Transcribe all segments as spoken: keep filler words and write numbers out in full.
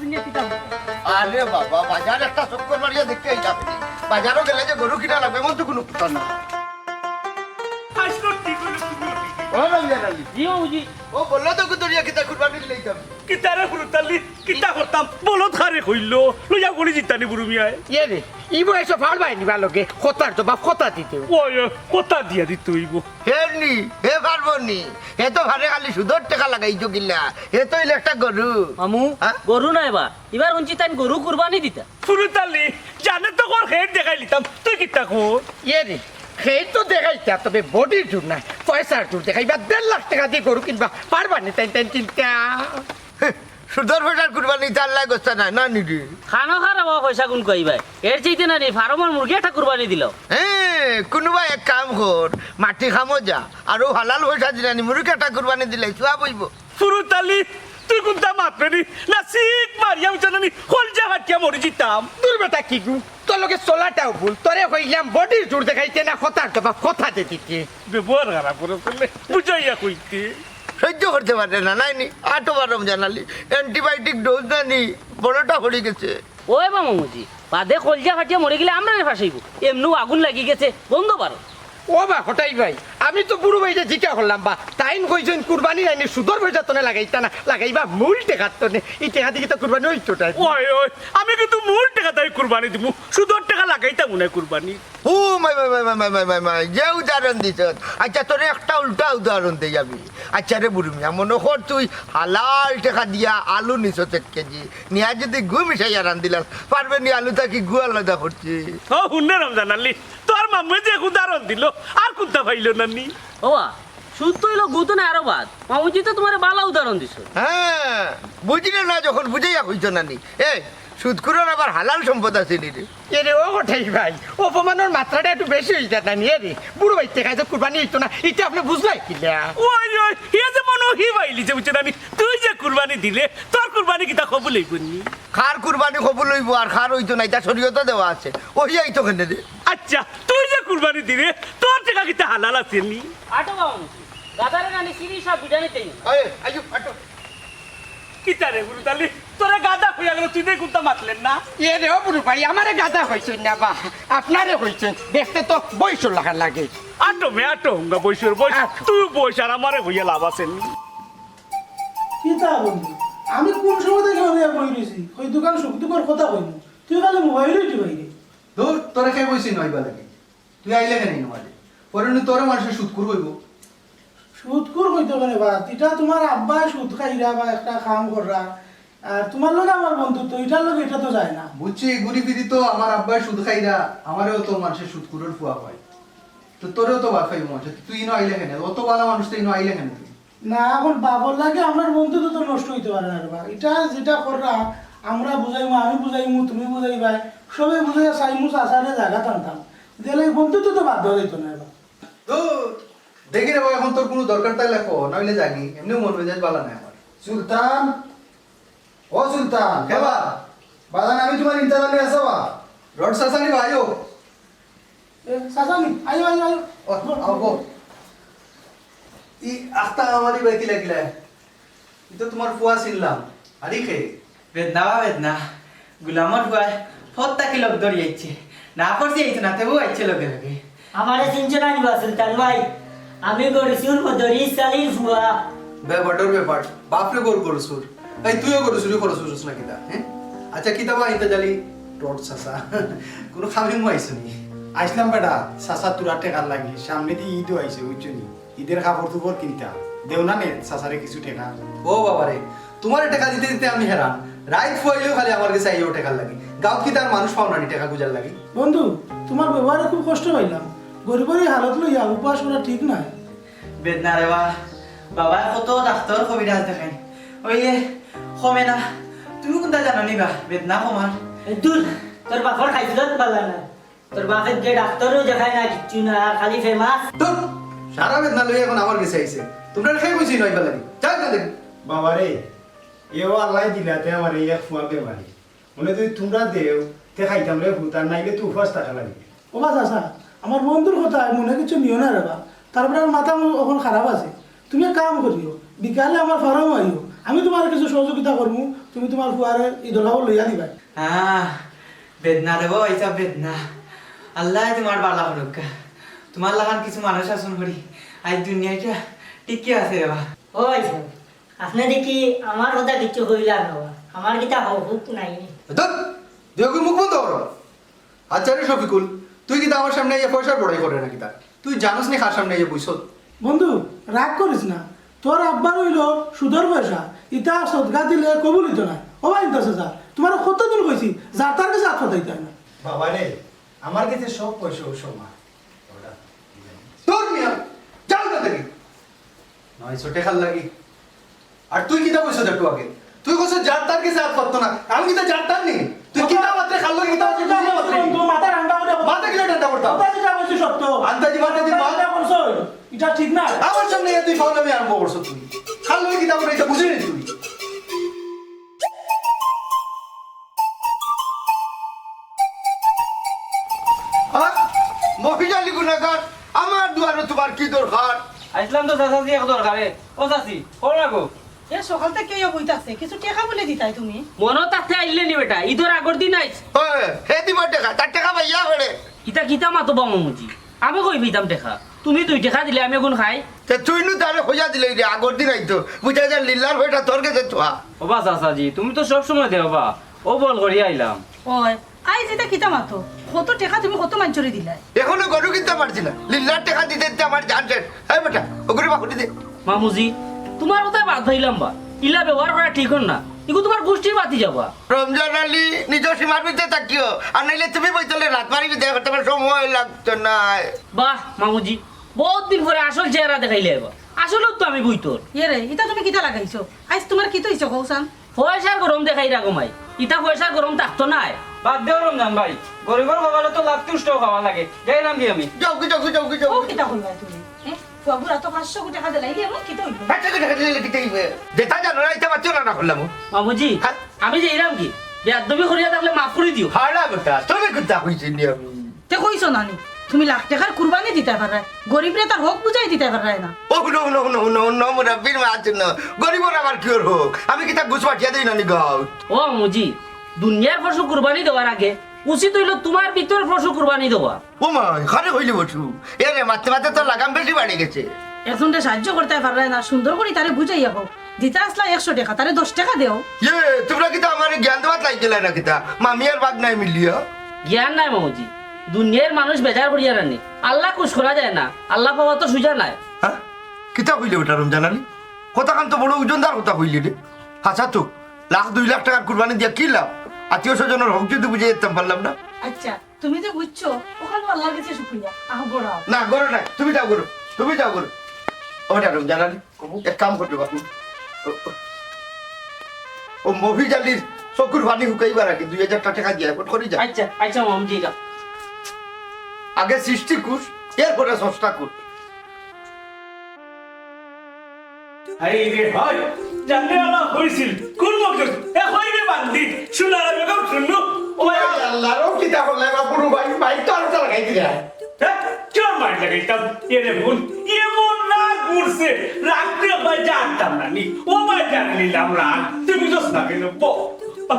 আরে বাবা, বাজার একটা চক্কর মারিয়া দেখি আইলাম। বাজারো গেলে যে গরু কিনা লাগবে, এমন তো কুনু কথা না। আসলে ঠিক হইলো, তুমি ঠিক। ও রমজান আলী। জি বাবুজি। ও বললো তো কুদরিয়া কিতা কুরবানি লইতাম। কিতা রে ফুরুতালি, কিতা করতাম? বলদ খারে কইলো, লইয়া গড়ি জিতানি বুরু মিয়ায়। ইয়ে রে, ই বয়সো ফাল বাইনি বা লগে, কথার জবাব কথা দিতে। ওই, ওই, কথা দিয়া দিতে হইব। হে নি, হে পারবো নি। হে তো ভারে খালি সুদর টেকা লাগাইছো কিলা। হে তো ইলে একটা গরু। মামু, হ্যাঁ? গরু নায় বা। ইবার হুনছি তাইন গরু কুরবানি দিতা। ফুরুতালি, জানে তো কর খেত দেখাই লিতাম। তুই কিতা কর? ইয়ে রে, খেত তো দেখাইতা, তবে বডির জোর নাই, পয়সার জোর দেখাইবা। দেড় লাখ টেকা দি গরু কিনবা, পারবা নি তাইন তাইন কিনতা? সুদর পয়সার কুরবানি তার লাগে গোস্তা নাই, না নিদি। খানো খারাপ পয়সা কোন কইবায়? এর চাইতে না নি, ফার্মর মুরগি একটা কুরবানি দিলাও। হ্যাঁ, কুনুবা এক কাম কর, মাটি খামো যা, আর ও হালাল পয়সা দিলানি, মুরগি একটা কুরবানি দিলাই, সওয়াব অইবো। ফুরুতালি, তুই কুনতা মাতরে নি? না সিক মারিয়া উঠে না নি, কলজা ফাটিয়া মরি জিতাম। দূর বেটা কি গু, তোর লগে চলাটাও ভুল। তোরে কইলাম বডির জোর দেখাইতে না, কথার জবাব কথা দে দিতে। ব্যবহার খারাপ করে ফেললে, বুঝাইয়া কইতে। সহ্য করতে পারে না, নাই নি? আটো বা রমজান আলী, অ্যান্টিবায়োটিক ডোজ না নি, বড়টা পড়ি গেছে। ওই বা মামুজি, বাদে কলজা ফাটিয়া মরি গেলে আমরারে ফাঁসাইবো, এমনেউ আগুন লাগি গেছে, গন্ধ বারো। ও বা কটাই ভাই, আমি তো বুরু ভাইরে জিকা করলাম বা, তাইন কইছইন কুরবানি নায় নি, সুদর পয়সা তনে লাগাইতা না, লাগাইবা মূল টেকার তনে। ই টেকা দি তো কুরবানি অইতো তাই। ওই, ওই, আমি কিন্তু মূল টেকা তাই কুরবানি দিমু, সুদর টেকা লাগাইতাম না কুরবানি। ও মাই, মাই, মাই, যে উদাহরণ দিছস। আচ্ছা, তোরে একটা উল্টা উদাহরণ দেই আমি। আচ্ছা রে বুরু মিয়া, মনো কর তুই হালাল টেকা দিয়া আলু নিছস এক কেজি, নিয়া যদি গু মিশাইয়া রান্দিলাস, পারবে নি আলু থাকি গু আলাদা করতে? ও হুননে রমজান আলী, তোর মামুয়ে যে এক উদাহরণ দিলো, আর কুনতা পাইলো না নি? ওবা, সুদ তো অইলো, গু তো না আরো বাদ। মামুজি তো তুমারে বালা উদাহরণ দিছইন। হ্যাঁ, বুঝিলে না যখন বুঝাইয়া কইছো না নি। এ, সুদখুরর আবার হালাল সম্পদ আছে নি রে? এ রে, ও কটাই ভাই, অপমানর মাত্রাটা একটু বেশি অই যায় না নি? এ রে, বুরু ভাইর টেকায় তো কুরবানি অইতো না, ইটা আপনে বুঝলা কিলা? ওই, ওই, হে যে মনো হি বাইলি যে বুঝছো না নি? তুই যে কুরবানি দিলে, তোর কুরবানি কিতা কবুল অইবো নি? কার কুরবানি কবুল অইবো আর কার অইতো না, ইটা শরীয়তো দেওয়া আছে। ওহি আইতো কেনে রে? আচ্ছা, তুই যে কুরবানি দিলে, তোর টেকা কিতা হালাল আছে নি? আটো বাবু, গাদারে নানি সিঁড়ি সব বিডানি তেই। আয়, আইও, আটো। কিতা রে বুরু তালি, তোরে গাদা কইয়া গেলো, তুই দেই কুনতা মাতলে না? এ রে, ও বুরু ভাই, আমারে গাদা কইছইন না বা, আপনারে কইছইন। দেখতে তো বয়সর লাখান লাগে। আটো মে, আটো, হুঙ্গা বয়সর বয়স। আটো। তুই বয়স আর আমারে কইয়া লাভ আছে নি? কিতা বন্ধু, আমি কুন সময় থাকি অইয়া বই রইছি? কই দোকান সুখ দুখর কথা কইমু, তুই খালি মোবাইলই টিপাই রে। ধুর, তোরে কে কইছি নি আইবার লাগি? তুই আইলে কেনে ইনো মাঝে? পরে নু তোরে মানষে সুদখুর কইবো। সুদখুর কইতো কেনে বা? ইটা তুমার আব্বায় সুদ খাইরা বা একটা কাম কররা। আর তুমার লগে আমার বন্ধুত্ব, ইটার লগে ইটা তো যায় না। বুঝছি, ঘুরি ফিরি তো আমার আব্বায় সুদ খাইরা, আমারেও তো মানষে সুদখুরর ফুয়া কয়। তো তোরেও তো বাদ পাইবো মানষে। তুই ইনো আইলে কেনে? অত বালা মানুষ তো ইনো আইলে কেনে তুই? না, অখন বাপর লাগি আমরার বন্ধুত্ব তো নষ্ট অইতে পারে না রে বা। ইটা যেটা কররা, আমরা বুঝাইমু, আমি বুঝাইমু, তুমি বুঝাইবায়, সবে বুঝাইয়া চাইমু, চাচারে জাগাত আনতাম। দিলে ই বন্ধুত্ব তো বাদ দেওয়া যাইতো না রে বা। তো দেখি রে বা, অখন তোর কুনু দরকার থাকলে ক, না অইলে যাগি। এমনেউ মন মেজাজ বালা নাই আমার। সুলতান, ও সুলতান। কে বা? বাজান, আমি তুমার ইন্তজারে আছি বা। রড চাচা নি বা, আইও। এ, চাচা নি, আইও, আইও, আইও। ও, আও গো। ই আখতা আমারই বাকি লাগিলা। ই তো তুমার ফুয়া চিনলাম। আরে কে? বেদনা বা বেদনা। গুলামর ফুয়ায় ফত থাকি লগ ধরি আইছে। না করছি আইছে না, তেবু আইছে লগে লগে। আমারে চিনছো না নি বা সুলতান ভাই? আমি গরু চুর মদরি সালির ফুয়া। ব্যাপারটার ব্যাপার। বাপরে গরু গরু চুর। এই তুইও গরু চুরি করস না কিতা, হ্যাঁ? আচ্ছা, কিতা বা ইন্তজারি রড চাচা? কুনু কামে মু আইছো নি? আইছলাম বেটা, চাচা তুরা টেকার লাগি। সামনেদি ইদও আইছে, বুঝছো নি? ইদের কাপড় চুপড় কিনতা। দেও না নে চাচারে কিছু টেকা। ও বাবা রে, তুমারে টেকা দিতে দিতে আমি হেরান। রাইত ফুয়াইলেও খালি আমার গেছে আইও টেকার লাগি। গাঁওত কিতা আর মানুষ পাও না নি টেকা খুজার লাগি? বন্ধু, তুমার ব্যবহারে খুব কষ্ট পাইলাম। গরিবর ই হালত লইয়া উপাস করা ঠিক নায়। বেদনা রে বা, বাবায় কত ডাক্তর কবিরাজ দেখাইন, অইলে কমে না। তুমি কুনতা জানো নি বা, বেদনা কমার? এ দূর, তোর বাপর খাইছলত বালা না। তোর বাপে যে ডাক্তরও দেখায় না, কিচ্ছু না, আর খালি ফেমাস। ধুর, সারা বেদনা লইয়া অখন আমার গেছে আইছে। তুমরারে কে কইছি ইনো আইবার লাগি? যাও, যাও দেখি। বাবা রে, এও আল্লায় দিলা তে আমারে এক ফুয়া বেমারি। মনে যদি তুমরা দেও, তে খাইতাম রে ফুত, আর নাইলে তো উপাস থাকা লাগে। ও বা চাচা, আমার বন্ধুর কথা মনে কিছু নিও না রে বা। তারপরে আমার মাথা অখন খারাপ আছে। তুমি এক কাম করিও, বিকালে আমার ফার্মো আইও, আমি তুমারে কিছু সহযোগিতা করমু, তুমি তুমার ফুয়ারে ইদর কাপড় লইয়া দিবায়। আহ, বেদনা রে বা, ইতা বেদনা। আল্লায় তুমার বালা করউক্কা। তুমার লাখান কিছু মানুষ আছইন করি, আইজ দুনিয়াটা টিকি আছে রে বা। ও ভাইসাব, আপনে দেখি আমার কথা কিচ্ছু কইলা না বা, আমার কিতা হউক নাই নি। ধুর, দুইওগুর মুখ বন্ধ করো। আচ্ছা রে শফিকুল, তুই কিতা আমার সামনে আইয়া পয়সার বড়াই কররে না কিতা? তুই জানোস নি কার সামনে আইয়া বইছস? বন্ধু, রাগ করিস না। তোর আব্বার অইলো সুদর পয়সা, ইতা সদকা দিলে কবুল অইতো নায়। ও ভাই, ইন্তা চাচা, তুমারে কতদিন কইছি, যার তার গেছে আত পাতাইতায় না। বাবা রে, আমার গেছে সব পয়সা ও সমান। তোর মিয়া, যাও না দেখি। নয়শো টেকার লাগি। আর তুই কিতা কইছস একটু আগে? তুই কইছস যার তার গেছে আত পাততো না। আমি কিতা যার তার নি? তুই কিতা মাতরে খাল লগে কিতা মাতরে বুঝলে মাতরে? বন্ধু, মাথা ঠান্ডা করে বল। মাথা কিলা ঠান্ডা করতাম? কথা যেটা বলছি সত্য। আন্দাজি মাথা দিয়ে মাথা বল। ঠান্ডা করছো? এটা ঠিক না। আমার সামনে এই তুই ফাউলামি আরম্ভ করছস তুই। খাল লগে কিতা মাতরে ইটা বুঝলি তুই? আহ, মফিজ আলী গুনাগার, আমার দুয়ারো তুমার কি দরকার? আইছলাম তো চাচাজি এক দরকারে। ও চাচি, কও না গো। এ সকাল থাকি ইয়া বইতাছে, কিছু টেকা বুলে দিতায় তুমি। মনো থাকতে আইলে নি বেটা, ইদর আগর দিন আইছ। ওই, হে দিবা টেকা, তার টেকা পাইয়া করে। ইতা কিতা মাতো বা মামুজি? আমি কই পাইতাম টেকা? তুমি দুই টেকা দিলে আমি অখন খাই। তে তুই নু তারে কইয়া দিলে রে, আগর দিন আইতো। বুঝা যায় লিল্লার পয়সা তোর গেছে থুয়া। ও বা চাচাজি, তুমি তো সব সময় দেও বা। ও বল করিয়া আইলাম। ওই, আইজ ইতা কিতা মাতো? কত টেকা তুমি কত মানষরে দিলায়? এখনো গরু কিনতাম পারছি না। লিল্লার টেকা দিতে দিতে আমার জান শেষ। এই বেটা, ও গরু বাকুড়ি দে। মামুজি, তুমার কথা বাদ দিলাম বা। ইলা ব্যবহার করা ঠিক অর না। ইগু তুমার গুষ্টির বাতি যাবা। রমজান আলী, নিজর সীমার ভিতরে থাকিও। আর নাইলে তুমি বইতলে লাত মারি বিদায় করতে আমার সময় লাগতো নায়। বাহ, মামুজি, বউত দিন পরে আসল চেহারা দেখাইলে এবার। আসলেউ তো আমি বইতর। ইয়ে রে, ইতা তুমি কিতা লাগাইছো? আইজ তুমার কিতা অইছে কও চাইন? পয়সার গরম দেখাইরা গো মাই, ইতা পয়সার গরম থাকতো নায়। বাদ দেও রমজান ভাই, গরিবর কপালো তো লাত্তি উষ্টাও খাওয়া লাগে। যাইরাম গি আমি। যাও গি, যাও গি, যাও গি, যাও ও গি। কিতা কইবায় তুমি? এ? ফুয়াগুর আতো পাঁচশো টেকা দিলায়, এমন কিতা অইবো? পাঁচশো টেকা দিলে কিতা অইবো? যেতা জানো না, ইতা মাতিও না, না করলাম। মামুজি, হ্যাঁ? আমি যাইরাম গি? বেয়াদবি করিয়া থাকলে মাফ করি দিও। হালা বেটা, তোরে কিতা কইছি নি আমি? তে কইছো না নি, তুমি লাখ টেকার কুরবানি দিতায় পাররায়, গরিবরে তার হক বুঝাই দিতায় পাররায় না। ও হুনো, হুনো, হুনো, হুনো, হুনো, মুরব্বির মাত হুনো। গরিবর আবার কিওর হক? আমি কিতা ঘুষ পাঠিয়া দেই না নি গাঁও? ও মুজি, দুনিয়ার পশু কুরবানি দেওয়ার আগে উচিত অইলো তুমার ভিতর পশু কুরবানি দেওয়া। ও মা, এখানে হইলে পশু। এ রে, মারতে মারতে তোর লাগাম বেশি বাড়ি গেছে। একজনরে সাহায্য করতায় পাররায় না, সুন্দর করি তারে বুঝাইয়া কও। দিতা আছলা একশো টেকা, তারে দশ টেকা দেও। ইয়ে, তুমরা কিতা আমারে জ্ঞান দেওয়াত লাগি গেলায় না কিতা? মামি আর ভাগনায় মিলিয়া? জ্ঞান নায় মামুজি, দুনিয়ার মানুষ বেজার করিয়া রানি। আল্লা খুশ করা যায় না, আল্লা পাওয়া তো সুজা নায়। হ্যাঁ? কিতা কইলে বেটা রমজান আলী? কথাখান তো বড় ওজনদার কথা কইলে রে। হাছা তো, লাখ দুই লাখ টেকার কুরবানি দিয়া কি লাভ? আত্মীয় স্বজনর হক যদি বুঝাই দিতাম পারলাম না। আচ্ছা, তুমি যে বুঝছো, অখানউ আল্লার গেছে শুকরিয়া। আহ, গড়াও। না, গড়ো না, তুমি যাও গড়ো, তুমি যাও গড়ো। ও বেটা রমজান আলী, এক কাম করো বাপু। ও, ও, ও মফিজ আলীর চকুর পানি হুকাইবার আগে দুই হাজার টেকা দিয়া এখন করি যা। আচ্ছা, আচ্ছা, মামুজি, যা। আগে সৃষ্টি কর, এরপরে স্রষ্টা কর। হায় রে হায়, জানলে আল্লাহ হইছিল, কোন মকসদ? এ হই রে বান্দি, শোনা রে বেগম, শুনো। ও ভাই, আল্লাহ, ও কিতা করলে, বাপুরু ভাই, ভাই তো আরো লাগাই দিলে। হ্যাঁ? চল মার লাগাইতাম। এ রে বোন, এমন রাগ উঠছে, রাত্রে ভাই জানতাম না নি। ও ভাই জানলিলাম রাগ, তুমি তো সাথে নেব।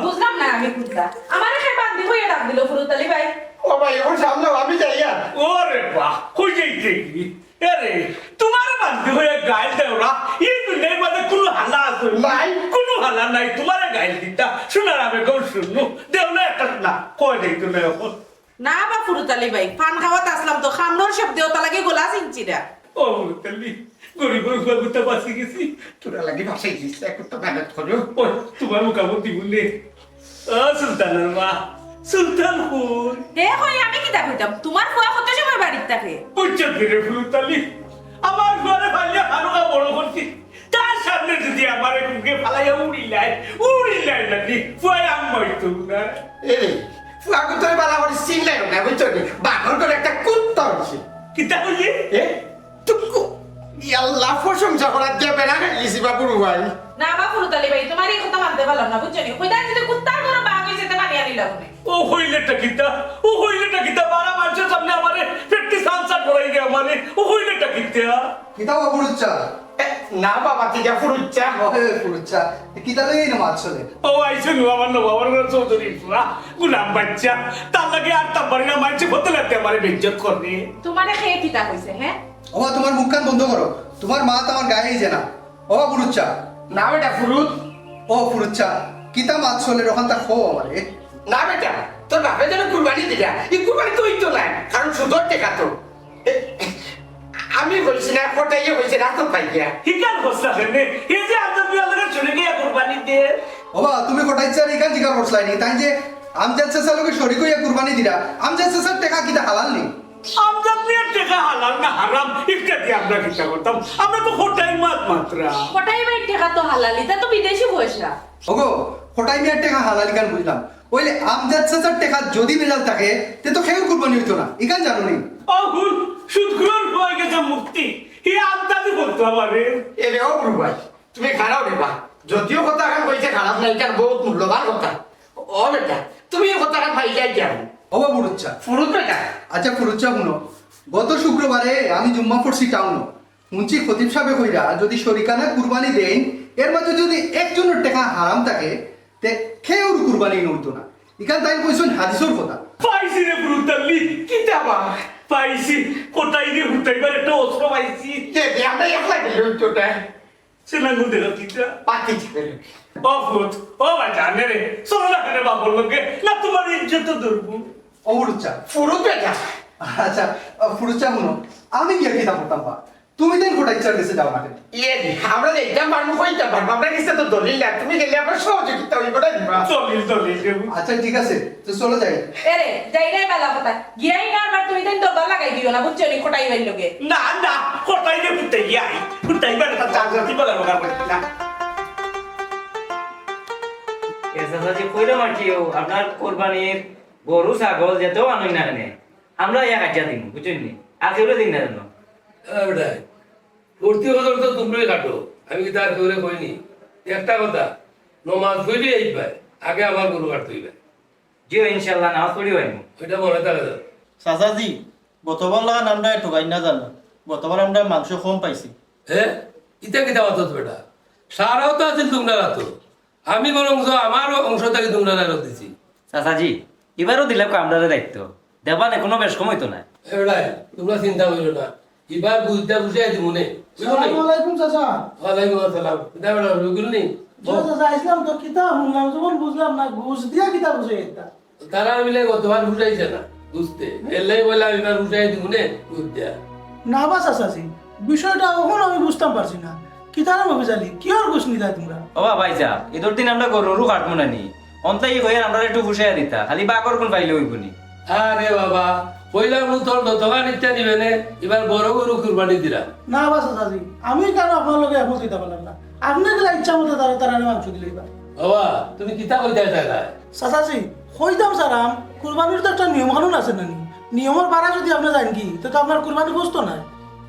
বুঝলাম না আমি কুত্তা। আমারে কে বান্দি হইয়া ডাক দিল ফুরুত আলী ভাই? ও ভাই, এখন সামনে আমি যাই আর। ওরে বাহ, হই যাইছে কি? এ রে, তোমার বান্দি হইয়া গাইল দেওরা, এই দুনিয়ার মাঝে কোনো হালা আছে? নাই। কোনো হালা নাই, তোমারে গাইল দিতা। শোনা রে বেগম, শুনো। দেও না একটা না, কই দেই তুমি এখন? না বা ফুরুত আলী ভাই, পান খাওয়াত আসলাম তো, খামড়র শব্দে ওটা লাগে গলা চিনছি না। ও ফুরুত আলী, গরিবর ফুয়া গুতা বাঁচি গেছি। তোরা লাগি ভাসাই দিস, একটু তো মেহনত করো। ওই, তোমার মোকামত দিব নে। ও সুলতানর মা, সুলতান কই? হে কই, আমি কিতা কইতাম? তোমার ফুয়া কত সময় বাড়িত থাকে? বুঝছো নি রে ফুরুত আলী? আমার ফুয়ারে ফালিয়া হারুকা বড় করছি। তার সামনে যদি আমারে কুকে ফালাইয়া উড়িলাই, উড়িলাই না নি, ফুয়ায় আম্মাই তো না। এ রে, ফুয়াগু তোরে বালা করি চিনলাই না, বুঝছো নি? বাঘর করে একটা কুত্তা হইছে। কিতা হইলে? এ? তুকু। ইয়াল্লা, প্রশংসা করার যে বেলা খাইলিছি বাপুরু ভাই। না বা ফুরুত আলী ভাই, তোমার এই কথা মানতে পারলাম না, বুঝছো নি? কইতা যদি কুত্তার কোনো বাঘ হইছে, তে মানিয়া নিলাম নে। ও হইলেটা কিতা? ও হইলেটা কিতা? বারা মানুষের সামনে আমারে practice answer করাই দে আমারে। ও হইলেটা কিতা? কিতা বাপুরু চা? না বাবা, ঠিক আছে, ফুরুচ্চা। ওহে ফুরুচ্চা, কিতা লইয়া ইনো মাত চলে? ও আইছে নু আমার নবাবর ঘর চৌধুরী ফুয়া, গুলাম বাচ্চা। তার লাগি আর তার বাড়ি না মানছে বদলাতে আমারে বেইজ্জত করবে। তোমারে কে কিতা কইছে, হ্যাঁ? ওবা, তোমার মুখখান বন্ধ করো। তোমার মা তো আমার গায়ে আইছে না। ওবা ফুরুচ্চা। না বেটা, ফুরুত। ও ফুরুচ্চা, কিতা মাত চলে, ওখান তা খো আমারে। না বেটা, তোর বাপে যেন কুরবানি দিলা, এই কুরবানি তো হইতো না, কারণ সুদর টেকা তো। এ, আমি কইছি না, কটাইয়ে কইছে, রাস্তা পাই গিয়া। হিকার বস্তা ফেলে, এই যে আন্তর বিয়াল করে চলে গিয়া কুরবানি দে। ওবা, তুমি কটাইচ্চার ইখান জিকার করছলায় নি, তাইন যে আমজাদ চাচার লগে শরিক অইয়া কুরবানি দিরা, আমজাদ চাচার টেকা কিতা হালাল নি? আমজাদ মিয়ার টেকা হালাল না হারাম, ইটা দিয়া আমরা কিতা করতাম? আমরা তো কটাই মাত মাতরা। কটাই ভাইর টেকা তো হালাল, ইটা তো বিদেশি পয়সা। ওগো, কটাই মিয়ার টেকা হালাল ইখান বুঝলাম, অইলে আমজাদ চাচার টেকা যদি ভেজাল থাকে, তে তো কেউর কুরবানি অইতো না, ইখান জানো নি? ও হুন, সুদখুরর হয়ে গেছে মুক্তি, হি আমজাদি করতো আমারে। এরে ও গুরু ভাই, তুমি খারাপ রে বা, যদিও কথা খান কইছে খারাপ না, ইখান বহুত মূল্যবান কথা। ও বেটা, তুমি এই কথা খান পাইলাই কেন? ওবা ফুরুচ্চা। ফুরুত বেটা। আচ্ছা ফুরুচ্চা, হুনো, গত শুক্রবারে আমি জুম্মা পড়ছি টাউনো। হুনছি খতিব সাবে কইরা যদি শরিকানা কুরবানি দেইন, এর মাঝে যদি একজনর টেকা হারাম থাকে, তে কেউর কুরবানি অইতো না। ইখান তাইন কইছইন হাদিসর কথা। পাইছি রে ফুরুতাল্লি, কিতা বা? পাইছি, কটাইরে ফুটাইবার একটা অস্ত্র পাইছি। দে, দে, আমরা একলা গেলে অইতো না। সে না গুন দেখা কিতা? পাতি যাবে। ও ফুরুত, ও ভাই জানে রে, চলো না কেনে বাপর লগে, না তোমার ইজ্জত তো ধরবো। ও ফুরুচ্চা। ফুরুত বেটা। আচ্ছা, আহ, ফুরুচ্চা হুনো, আমি গিয়া কিতা করতাম বা? তুমি তাইন কটাইচ্চার গেছে যাও না কেনে? ইয়ে রে, আমরা যাইতাম পারমু, কইতাম পারমু, আমরা গেছে তো দলিল না, তুমি গেলে আমরা সহযোগিতা অইবো না দিবা। দলিল, দলিল দেবো। আচ্ছা ঠিক আছে, তো চলো যাই। এরে, যাই রে বালা কথা। গিয়াই না আবার তুমি তাইন দরবার লাগাই দিও না, বুঝছো নি, কটাই ভাইর লগে। না, না, কটাইরে ফুটাই আই। ফুটাই বেটা তার চার জাতি বালা রোগা করে না। এ চাচাজি, কইলাম আর কি, ও আপনার কোরবানির গরু, ছাগল যেতেও আনইন না কেনে, আমরা ইয়া কাটিয়া দিমু, বুঝছইন নি? আর কেউরে দিন না জানো। এ বেটাই, প্রতি বছর তো তোমরাই কাটো, আমি কিতা আর কেউরে কইনি। একটা কথা, নমাজ পড়ি আইবায়, আগে আমার গরু কাটতে অইবায়। জি, ইনশাআল্লাহ, নামাজ পড়ি আইমু। ওইটা মনে থাকে যাও। চাচাজি, গতবার লাখান আমরা ঠগাই না জানো, গতবার আমরা মাংস কম পাইছি। হে? ইতা কিতা মাতছ বেটা? সারাও তো আছিল তোমরার আতো। আমি বরং আমার অংশ থাকি তোমরারে আরো দিছি। চাচাজি, ইবারও দিলাম আমরারে দায়িত্ব। দেবানে কোনো বেশ কম অইতো না। এ বেটাই, তোমরা চিন্তা করিও না। ইবার বুঝটা বুঝাই দিমু নে। বুঝছো নি? সালামু আলাইকুম চাচা। ওয়ালাইকুম আসসালাম। কিতা বেটা, রুগুল নি? জি চাচা, আইছিলাম তো, কিতা হুনলাম, যখন বুঝলাম না, ঘুষ দিয়া কিতা বুঝাই এটা? তারা মিলে গতবার বুঝাইছে না, বুঝতে। এর লাগি বলে আমি এবার বুঝাই দিমু নে, বুঝ দিয়া। না বা চাচাজি, বিষয়টা অখন আমি বুঝতাম পারছি না। কিতার মফিজ আলী, কিওর ঘুষ নিতায় তোমরা? ওবা ভাইসাব, ইদর দিন আমরা গরু কাটমু না নি? অন্তাই কইয়ার আমরা একটু ফুসাইয়া দিতা, খালি বাঘর গুণ পাইলে অইবো নি। আরে বাবা, কইলাম নু তোর দোকান ইচ্ছা দিবে নে, এবার বড় গরু কুরবানি দিলাম। না বা চাচাজি, আমি কেন আপনার লগে একমত অইতাম পারলাম না? আপনে কিলা ইচ্ছা মতো তারা, তারারে মাংস দিলে এবার। বাবা, তুমি কিতা কইতায় চাইলায়? চাচাজি, কইতাম চাইরাম, কুরবানির তো একটা নিয়ম কানুন আছে না নি? নিয়মর বারা যদি আপনে যাইন কি, তে তো আপনার কুরবানি বুঝতো নায়।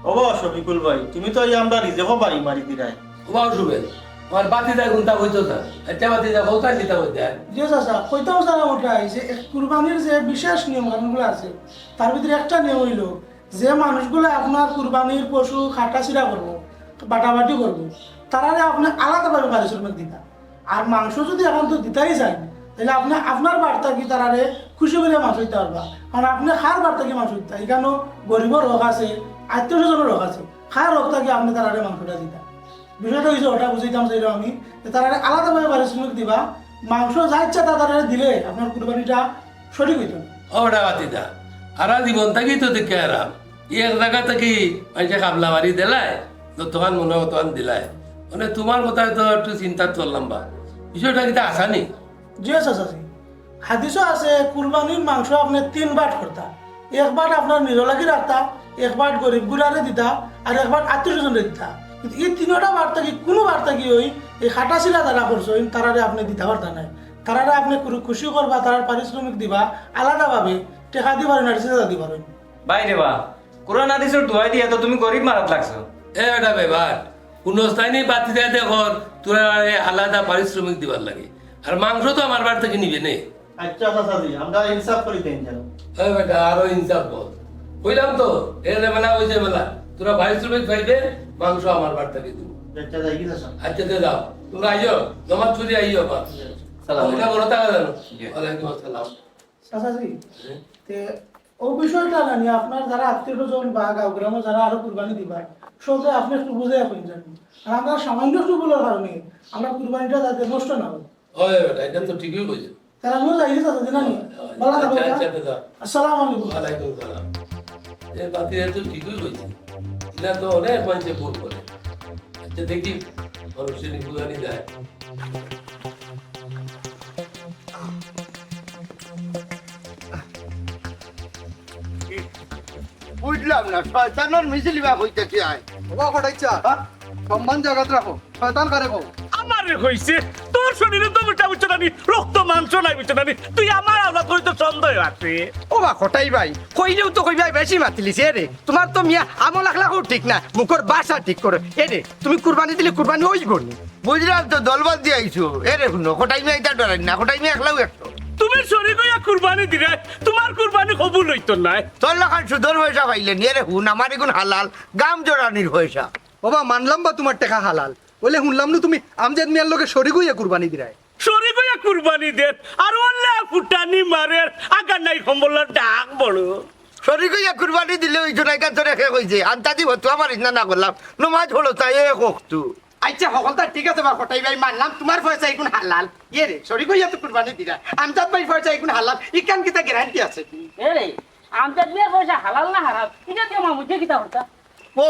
ওবা শফিকুল ভাই, তুমি তো এই আমরা রিজেকও বাড়ি মারি দিরায়। ওবা সুবেল, আমার বাতিজা গুনতা কইতো না। আচ্ছা বাতিজা, কইতা কিতা কইতা? জি চাচা, কইতাম চাইরাম ওটাই যে এক কুরবানির যে বিশেষ নিয়ম কানুনগুলো আছে, তার ভিতরে একটা নিয়ম অইলো, যে মানুষগুলো আপনার কুরবানির পশু কাটাছিড়া করবো, বাটাবাটি করবো, তারারে আপনে আলাদাভাবে পারিশ্রমিক দিতা। আর মাংস যদি এখন তো দিতাই চাইন, তাইলে আপনে আপনার বাট থাকি তারারে খুশি করিয়া মাংস দিতা পারবা। কারণ আপনে কার বাট থাকি মাংস দিতা, ইখানো গরিবর হক আছে, আত্মীয় স্বজনর হক আছে, কার হক থাকি আপনে তারারে মাংসটা দিতা। বিষয়টা অইছে ওটা বুঝাইতাম চাইলাম আমি, যে তারারে আলাদাভাবে পারিশ্রমিক দিবা, মাংস যা ইচ্ছা তা তারারে দিলে আপনার কুরবানিটা সঠিক অইতো না। ও বেটা বাতিজা, হারা জীবন থাকি তো দেখি আরাম। ই এক জাগা থাকি মাইনষে কাবলা মারি দিলায়, যতখান মনে অয় অতখান দিলায়। মানে তোমার কথায় তো একটু চিন্তা করলাম বা। বিষয়টা কিতা হাছা নি? জি চাচাজি, হাদিসও আছে কুরবানির মাংস আপনে তিন বাট করতা, এক বাট আপনার নিজর লাগি রাখতা, এক বাট গরিব গুলারে দিতা, আর এক বাট আত্মীয় স্বজনরে দিতা। কিন্তু ই তিনটা বাট থাকি কোনো বাট থাকি ওই এই কাটাছিড়া যারা করছইন তারারে আপনে দিতা পারতা নায়। তারারে আপনে কুরু-, খুশি করবা, তারার পারিশ্রমিক দিবা আলাদাভাবে, টেকা দিবা না, রিসিট দিবা। বাইরে বা, কোরআন হাদিসর দোহাই দিয়া তো তুমি গরিব মারাত লাগছো। এ বেটা বেবাট, কোন স্থানে বাতি দেয় দেখর, তোরা আলাদা পারিশ্রমিক দিবার লাগি। আর মাংস তো আমার বাড়ি থাকি নিবে নে। আচ্ছা চাচাজি, আমরা ইনসাফ করি দেন যেন। এ বেটা, আরো ইনসাফ বল। কইলাম তো, এ ঝামেলা, ওই ঝামেলা। তোরা বাইশ রুপে খাইবে, মাংস আমার বাড়ি থাকি দিমু। আচ্ছা, যাই কি চাচা? আচ্ছা, তে যাও। তোমরা আইও, নমাজ পড়ি আইও আবার। সালাম। ওটা বড় টাকা জানো? জি। ওয়ালাইকুম আসসালাম। চাচাজি, হ্যাঁ? তে ও বিষয়টা জানি, আপনার যারা আত্মীয় স্বজন বা গাঁও গ্রামে যারা আরো কুরবানি দিবা, সবে আপনি একটু বুঝে আপনি জানেন। আর আমরা সামান্য একটু ভুলের কারণে আমরা কুরবানিটা যাতে নষ্ট না হয়। ওই বেটা, এটা তো ঠিকই কইছে। তারা মনে যায়, চাচা, জানি। ওই, ওই, ভালো থাকো, আচ্ছা, বেটা। আচ্ছা, দাদা। আসসালামু আলাইকুম। ওয়ালাইকুম সালাম। এ বাতিরে তো ঠিকই কইছে। এটা তো অনেক মানুষে ভুল করে। আচ্ছা, দেখি, মানুষের নিকুলানি যায়। বুঝলাম না, শয়তানর মিছিল ইবা কইতাছি আয়। ওবা কটাইচ্ছা, হ্যাঁ? সম্মান জাগাত রাখো, শয়তান কারে কও? আমারে কইছে, তোর শরীরে তো মোটা বুঝছো না নি, রক্ত মাংস নাই বুঝছো না নি, তুই আমার আওলাদ করি তো সন্দেহ আছে। ওবা কটাই ভাই, কইলেও তো কইবায় বেশি মাতিলিছে রে, তোমার তো মিয়া আমল আখলাকও ঠিক না, মুখর ভাষা ঠিক করো। এ রে, তুমি কুরবানি দিলে কুরবানি অইবো নি? বুঝলাম তো, দলবল দিয়া আইছো। এ রে হুনো, কটাই মিয়া ইতা ডরাইন না, কটাই মিয়া একলাউ একশো। তুমি শরিক অইয়া কুরবানি দিরায়, তোমার কুরবানি কবুল অইতো নায়। তোর লাখান সুদর পয়সা পাইলে নি, এ রে হুন, আমার ইগুন হালাল, গাম জড়ানির পয়সা। ওবা, মানলাম বা তোমার টেকা হালাল, অইলে হুনলাম নু তুমি আমজাদ মিয়ার লগে শরিক অইয়া কুরবানি দিরায়। শরিক অইয়া কুরবানি দের, আর অল্লা ফুটানি মারের, আগার নাই কম্বলর ডাক বড়। শরিক অইয়া কুরবানি দিলে অইতো নায়, ইখান তোরে কে কইছে? আন্তাজি ফতুয়া মারিস না, না করলাম। নমাজ পড়ো তাই এক ওয়াক্ত। আইচ্ছা, হকলতা ঠিক আছে বা কটাই ভাই, মানলাম তোমার পয়সা ইগুন হালাল। ইয়ে রে, শরিক অইয়া তো কুরবানি দিরায়। আমজাদ ভাইর পয়সা ইগুন হালাল, ইখান কিতা গ্যারান্টি আছে নি? এ রে, আমজাদ মিয়ার পয়সা হালাল না হারাম, ইটা দিয়া মামুজিয়ে কিতা করতা? ও,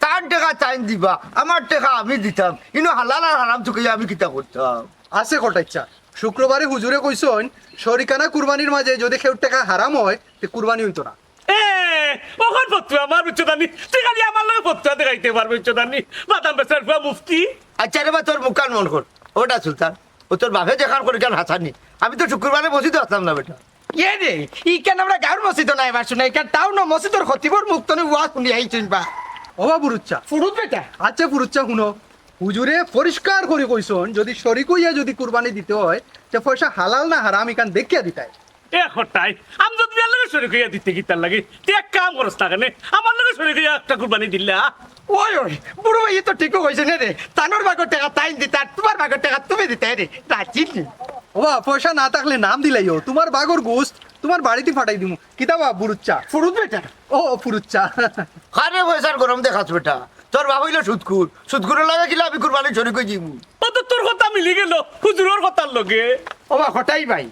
তার টেকা তাইন দিবা, আমার টেকা আমি দিতাম। ইনো হালাল আর হারাম চুকাইয়া আমি কিতা করতাম? আছে কটাইচ্ছা, শুক্রবারে হুজুরে কইছইন, শরিকানা কুরবানির মাঝে যদি কেউর টেকা হারাম অয়, তে কুরবানি অইতো না। এ, অখন ফতুয়া আমার বুঝছো জানি, তুই খালি আমার লগে ফতুয়া দেখাইতে পারবে বুঝছো জানি, বাদাম বেচার ফুয়া মুফতি। আইচ্ছা রে বা, তোর মুখখান মন কর। ওটা সুলতান, ও তোর বাপে যেখান করি কেন হাসানি, আমি তো শুক্রবারে মসজিদো আসলাম না বেটা। ইয়ে রে, ইখান আমরা গাঁওর মসজিদো নায় বা শুনা, ইখান টাউনো মসজিদর খতিবর মুখ তনে ওয়াজ হুনি আইছইন বা। ওবা ফুরুচ্ছা। ফুরুত বেটা। আইচ্ছা ফুরুচ্ছা হুনো, হুজুরে পরিষ্কার করি কইছইন, যদি শরিক অইয়া যদি কুরবানি দিতে অয়, তে পয়সা হালাল না হারাম ইখান দেখিয়া দিতায়। এ কটাই, আমজাদ মিয়ার লগে শরিক অইয়া দিতে কিতার লাগি? তুই এক কাম করস না কেনে, আমার লগে শরিক অইয়া একটা কুরবানি দিলা। ওই, ওই, বুরু ভাইয়ে তো ঠিকউ কইছে নি রে, তানর ভাগর টেকা তাইন দিতা, আর তোমার ভাগর টেকা তুমি দিতায় রে, রাজি নি। ওবা, পয়সা না থাকলে নাম দিলাইও, তোমার ভাগর গোস্ত তোমার বাড়িত ফাটাই দিমু। কিতা বা ফুরুচ্ছা? ফুরুত বেটা। ও, ফুরুচ্ছা। কারে পয়সার গরম দেখাস বেটা, তোর বাপ অইলো সুদখুর, সুদখুরর লগে কিলা আমি কুরবানি শরিক অইযিমু? ও তো তোর কথা মিলি গেল হুজুরর কথার লগে। ওবা কটাই ভাই,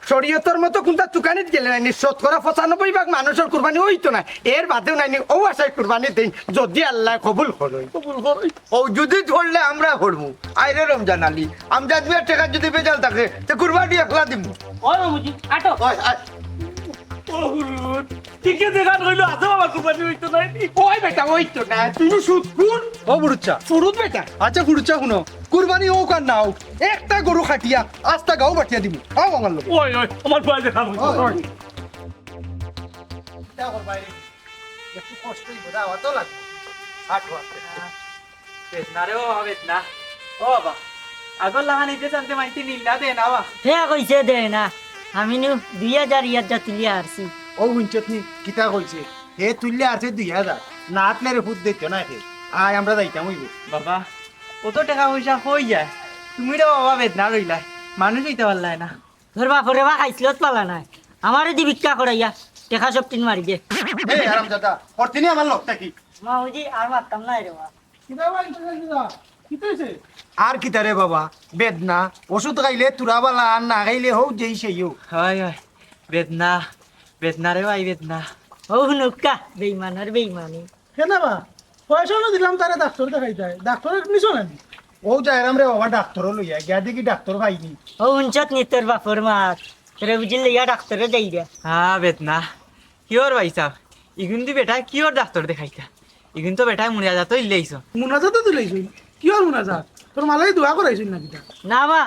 শরিয়তর মতো কুনটা তুকানিত গেলে নায়নি, শতকরা পঁচানব্বই ভাগ মানুষর কুরবানি অইতো নায়। এর বাদেও নায়নি, অউ আশায় কুরবানি দেইন, যদি আল্লায় কবুল করইন। কবুল করইন। অউ যদি ধরলে আমরা করমু। আয় রে রমজান আলী, আমজাদ মিয়ার টেকাত যদি ভেজাল থাকে, তে কুরবানি একলা দিমু। ওই মামুজি, আটো। ওই, আয়। ও হুরুত, ঠিকই দেখান কইলো, আজও আমার কুরবানি অইতো নায়নি। ওই বেটা, অইতো নায়, তুই নু সুদখুর। ও ফুরুচ্ছা। ফুরুত বেটা। আইচ্ছা ফুরুচ্ছা হুনো, কুরবানি অউক আর না অউক, একটা গরু কাটিয়া আস্তা গাঁও বাটিয়া দিমু। আও আমার লগে। ওই, ওই, আমার ভাই দেখা অইতো। ওই। ওই। কিতা করবায় রে? একটু কষ্ট অইবো, যাওয়াত লাগবো। হাট, হাট। বেদনা রে বাবা, বেদনা। ও বাবা, আগর লাখান ইতে চান্তে মাইতে নিল না, দে না বা। হে কইছে দে না। আমি নু দুই হাজার ইয়ার যা তুলিয়া আরছি। ও হুনছত নি, কিতা কইছে? হে তুলিয়া আরছে দুই হাজার। না আতলে রে ফুত দিত না হে। আয়, আমরা যাইতাম অইবো। বাবা, অত টেকা পয়সা কই যায়? তুমি রে বাবা বেদনা রইলায়। মানুষ অইতে পারলায় না। তোর বাপরে বা খাইছলত পালা নায়। আমারে দি ভিক্ষা করাইয়া টেকা সবটিন মারি দে। এই হারামজাদা, করতে নি আমার লগ থাকি। মামুজি, আর মারতাম নায় রে বা। কিতা বা, কিতা, কিতা? কিতা অইছে? আর কিতা রে বাবা, বেদনা। ওষুধ খাইলে তুরা বালা, আর না খাইলে হউ যেই সেইও। হয়, হয়। বেদনা, বেদনা রে ভাই, বেদনা। ও হুনুক্কা, বেইমানর বেইমানি। কেনে বা? পয়সা নু দিলাম তারে ডাক্তর দেখাইতায়। ডাক্তরে নিছো নানি? অউ যাইরাম রে বাবা, ডাক্তর লইয়া। গিয়া দেখি ডাক্তর পাইনি। ও হুনছত নি তোর বাপর মাত? তোরে বুঝিল লইয়া ডাক্তরে যাইরা। হ্যাঁ, বেদনা। কিওর ভাইসাব? ইগুন দি বেটায় কিওর ডাক্তর দেখাইতা? ইগুন তো বেটায় মুনাজাতো ইল্লাইছইন। মুনাজাতো দিলাইছইন? কিওর মুনাজাত? তোর মালাই দোয়া করাইছইন না কিতা? না বা,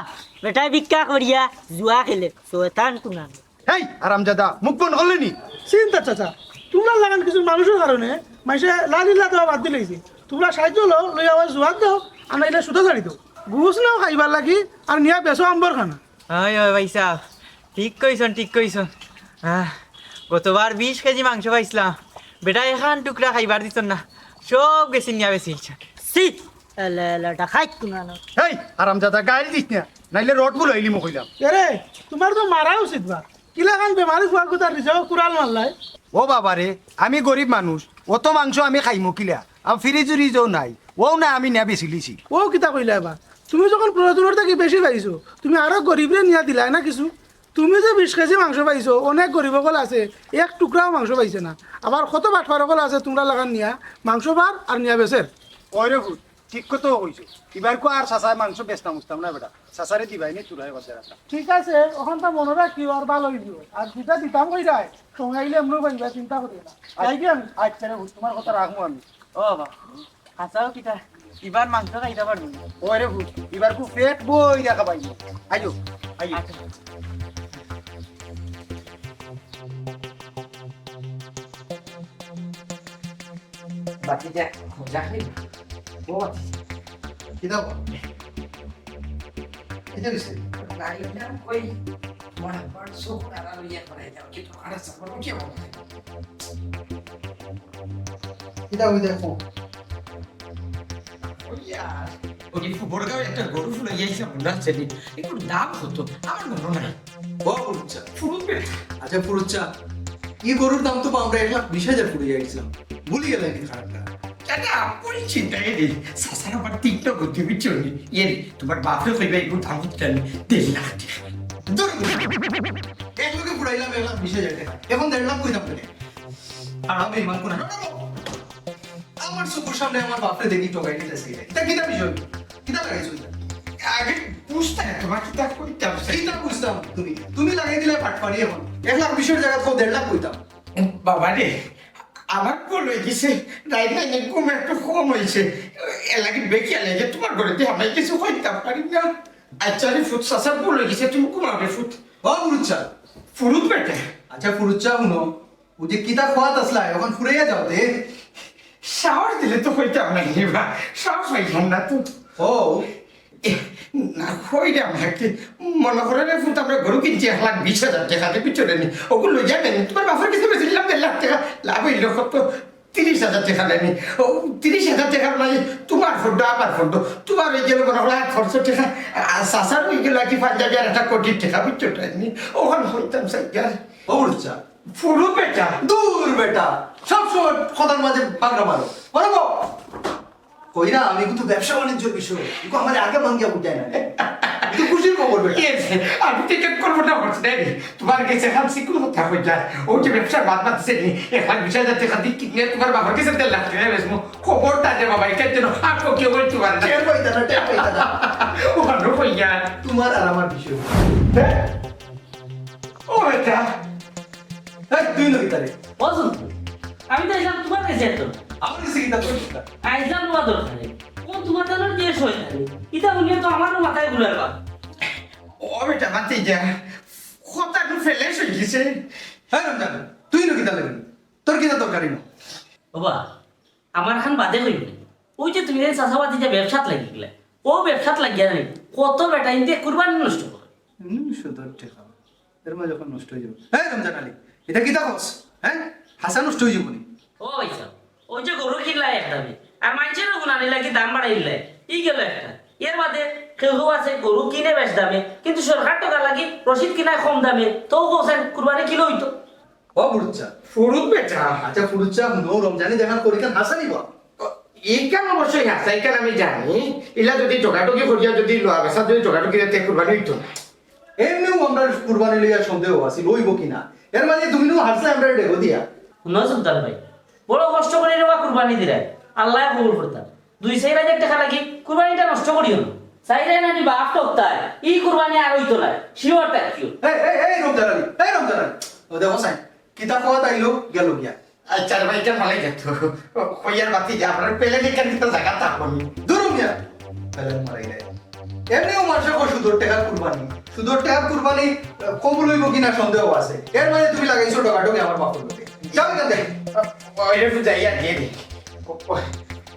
বেটায় ভিক্ষা করিয়া জুয়া খেলে, শয়তান কুনান। হেই, হারামজাদা, মুখ বন্ধ করলে নি? চিন্তা চাচা, তুমরার লাখান কিছু মানুষর কারণে মাইনষে লা ইলাহা ইল্লাল্লাহ বাদ দিলাইছে। তুমরা সাহায্য লও, লইয়া অউ জুয়াত দেও, আর নাইলে সুদো ছাড়ি দেও। ঘুষ নেও খাইবার লাগি, আর নিয়া বেচো আম্বর খানা। হয়, হয় ভাইসাব, ঠিক কইছইন, ঠিক কইছইন। আহ, গতবার বিশ কেজি মাংস পাইছলাম, বেটায় একখান টুকরা খাইবার দিছইন না। সব গেছে নিয়া বেশি ইচ্ছা। সি, এলে, এলে, ডাকাইত কোনানো। এই, হারামজাদা, গাইল দিস না, নাইলে রড বুলাইলিমু কইলাম। এরে, তুমার তো মারা উচিত বা। কিলাখান বেমারি ফুয়া গুতার নিজেও কুড়াল মারলায়। ও বাবা রে, আমি গরিব মানুষ, অত মাংস আমি খাইমু কিলা? আর ফ্রিজ উরিজও নাই, অউ না আমি নিয়া বেচিলিছি। ও কিতা কইলায় বা? তুমি যখন প্রয়োজনর থাকি বেশি পাইছো, তুমি আরো গরিবরে নিয়া দিলায় না কিছু? তুমি যে বিশ কেজি মাংস পাইছো, অনেক গরিব অকল আছে, এক টুকরাও মাংস পাইছে না। আবার কত বাটপার অকল আছে তুমরার লাখান নিয়া মাংস বার আর নিয়া বেচের। ওই রে ফুত, ঠিক কথা কইছো। ইবারকু আর চাচায় মাংস বেচতাম উচতাম না বেটা, চাচারে দিবায় নি তুরাই বাজার একটা। ঠিক আছে, অখানতা মনো রাখিও আর ভালা অইবো। আর যেটা দিতাম কইরায়, সময় আইলে এমনেউ পাইবা, চিন্তা করিও না। আই গেলাম। আচ্ছা রে ফুত, তুমার কথা রাখমু আমি। ও বাবা, হাছাউ কিতা, ইবার মাংস খাইতা পারমু না। ওই রে ফুত, ইবারকু পেট ভইরা খাবাইমু। আইও, আইও। আচ্ছা। বাকি যা, যা খাই। ও বাবা। কিতা বা? কিতা অইছে? না, ইটা কই, মনে কর, চোখ তারা লইয়া করাই দাও, কিন্তু আরে সামনে উঠিয়া বলো। কিতা অই দেখো? ওই আর, ওই ফুবরগাঁও একটা গরু ফুলাইয়া আইসা মনে আছে নি? একটু দাম কত? আমার মনে নাই। ও ফুরুচ্চা। ফুরুত বেটা। আচ্ছা ফুরুচ্চা, ই গরুর দাম তো আমরা এক লাখ বিশ হাজার ফুড়ি আইছিলাম, ভুলি গেলে কি খারাপটা? এটা আপনি চিন্তা এই রে, চাচার আবার তীক্ষ্ণ বুদ্ধি বুঝছো নি? এ রে, তোমার বাপরে কইবা এই গরুর দাম কত জানি? দেড় লাখ টেকা। ধুর, এক লগে ফুড়াইলাম এক লাখ বিশ হাজার টেকা, এখন দেড় লাখ কইতাম কেনে? আর আমি ইমান কোনা আমার চকুর সামনে আমার বাপরে দেখি ঠগাই দিতেছে। এটা কিতা বিষয়? কিতা লাগাইছো এটা? আগে বুঝতে না, তোমার কিতা কইতাম? কিতা বুঝতাম? তুমি, তুমি লাগাই দিলে বাটপারি এখন। এক লাখ বিশের জাগাত কও দেড় লাখ কইতাম। বাবা রে, আমার ভুল অই গেছে। রাইত না ঘুম একটু কম অইছে। এর লাগি বেকিয়া লাগে তোমার ঘরেদি আমি কিছু কইতাম পারি না। আচ্ছা রে ফুত, চাচার ভুল অই গেছে, তুমি ঘুমাও রে ফুত। ও ফুরুচ্চা। ফুরুত বেটা। আচ্ছা ফুরুচ্চা হুনো, ও যে কিতা খোয়াত আসলা, এখন ফুরাইয়া যাও দে। সাহস দিলে তো কইতাম না রে বা, সাহস পাইলাম না তো। ও। এ, না, কইরাম না কি? মনে করো রে ফুত, আমরা গরু কিনছি এক লাখ বিশ হাজার টেকা দিয়া, বুঝছো নি? ওগুলো লইয়া নেন, তোমার বাপর কাছে বেচিলাম দেড় লাখ টেকা, লাভ অইলো কত? তিরিশ হাজার টেকা নেনি। ও, তিরিশ হাজার টেকার মাঝে তোমার ফন্ড, আমার ফন্ড, তোমার অই গেলো মনে করো আট খরচ টেকা, আর চাচার অই গেলো আর কি পাঞ্জাবি আর একটা কোটির টেকা, বুঝছো নি? ওখান কইতাম চাই আর। ও ফুরুচ্চা। ফুরুত বেটা। দূর বেটা, সব সময় কথার মাঝে বাগড়া মারো। বলো গো। কই না, আমি কিন্তু ব্যবসা বাণিজ্যর বিষয়। কিন্তু আমার আগে ভাঙ্গিয়া বুঝায় না। কিন্তু খুশির খবর বেটা। এ, আমি তো এটা করবো না, হচ্ছে না রে। তোমার কাছে এখন সিকুল কথা কই যায়। ও যে ব্যবসার বাদ বাদ দিছে নি, এক লাখ বিশ হাজার টেকা দিয়ে কিনে তোমার বাবার কাছে দেড় লাখ টেকা বেচমু। খবরদার রে বাবা, এটার জন্য আর কেউ বলতে পারে না। টের পাইতা না, টের পাইতা না। ও ভালো কইয়া। তোমার আর আমার বিষয়। হ্যাঁ? ও বেটা। এই, তুই নবী তারে। ও সন্তু, আমি তো আইলাম তোমার কাছে তো। আমার কাছে কিতা তোর কিতা? আইলাম তোমার দরকারে। ও তোমার জানার যে শয়তানি। ইতা বলিয়া তো আমারও মাথায় ঘুরার বা। ও বেটা, মাতি যা। কথা তো ফেলে শুনছিস। হ্যাঁ রমজান, তুই নবী তারে। তোর কিতা দরকারি না? বাবা, আমার খান বাদে কইবে। ওই যে তুমি যে চাচাবাদি যে ব্যবসাত লাগি গেলে, ও ব্যবসাত লাগিয়া নাই, কত বেটা ইন্দে কুরবানি নষ্ট করে। হুম, সুদর টেকা। এর মাঝে যখন নষ্ট অই যাবে। এই রমজান আলী, এটা কিতা কস? হ্যাঁ? হাছা নষ্ট অই যাবে নি? ও ভাই সাহেব, ওই যে গরু কিনলাই এক দামে, আর মানষেরও গুণানি লাগি দাম বাড়াইলাই, ই গেল একটা। এর বাদে কেউ কেউ আছে গরু কিনে বেশ দামে, কিন্তু সরকার টেকা লাগি রসিদ কিনায় কম দামে, তো কোথায় কুরবানি কিলো হইতো? ও ফুরুচ্চা। ফুরুত বেটা। আচ্ছা, ফুরুচ্চা, হুনো, রমজানি দেখান করি কেন হাসানি বা? এইখান অবশ্যই হাসা, এইখান আমি জানি। ইলা যদি ঠকাঠকি করিয়া যদি লওয়া বেচা যদি ঠকাঠকি রেতে কুরবানি হইতো না। এমনিও আমরা কুরবানি লইয়া সন্দেহ আছি, লইব কি না। এর মাঝে তুমি নু হারছে আমরা ডেগো দিয়া। হুনো সুলতান ভাই, বড় কষ্ট করে রে বা কুরবানি দিরায়, আল্লাহ কবুল করতা। দুই চাইর হাজার টেকা লাগি কুরবানিটা নষ্ট করিও না। চাইরায় না নি বাপ ঠকতায়, ই কুরবানি আর হইতো না, শিওর থাকিও। এই, এই, এই রমজান আলী, এই রমজান আলী, ও দেখো সাইন, কিতা কওয়া তাইলো গেল গিয়া। আচ্ছা রে ভাই, এটা ভালাই যেত। কইয়ার বাতি যে আপনার পেলে নিকার ভিতরে জায়গা থাকবো নি। দূর মিয়া, পেলে মারাই দেয়। এমনিও মানুষের কয় সুদর টেকার কুরবানি, সুদর টেকার কুরবানি, আহ, কবুল হইব কিনা সন্দেহ আছে। এর মাঝে তুমি লাগাইছো টোকাটোকি আমার বাপর লোকে। যাও এখান থেকে। ওই রে, তুই যাই আর গিয়ে নি।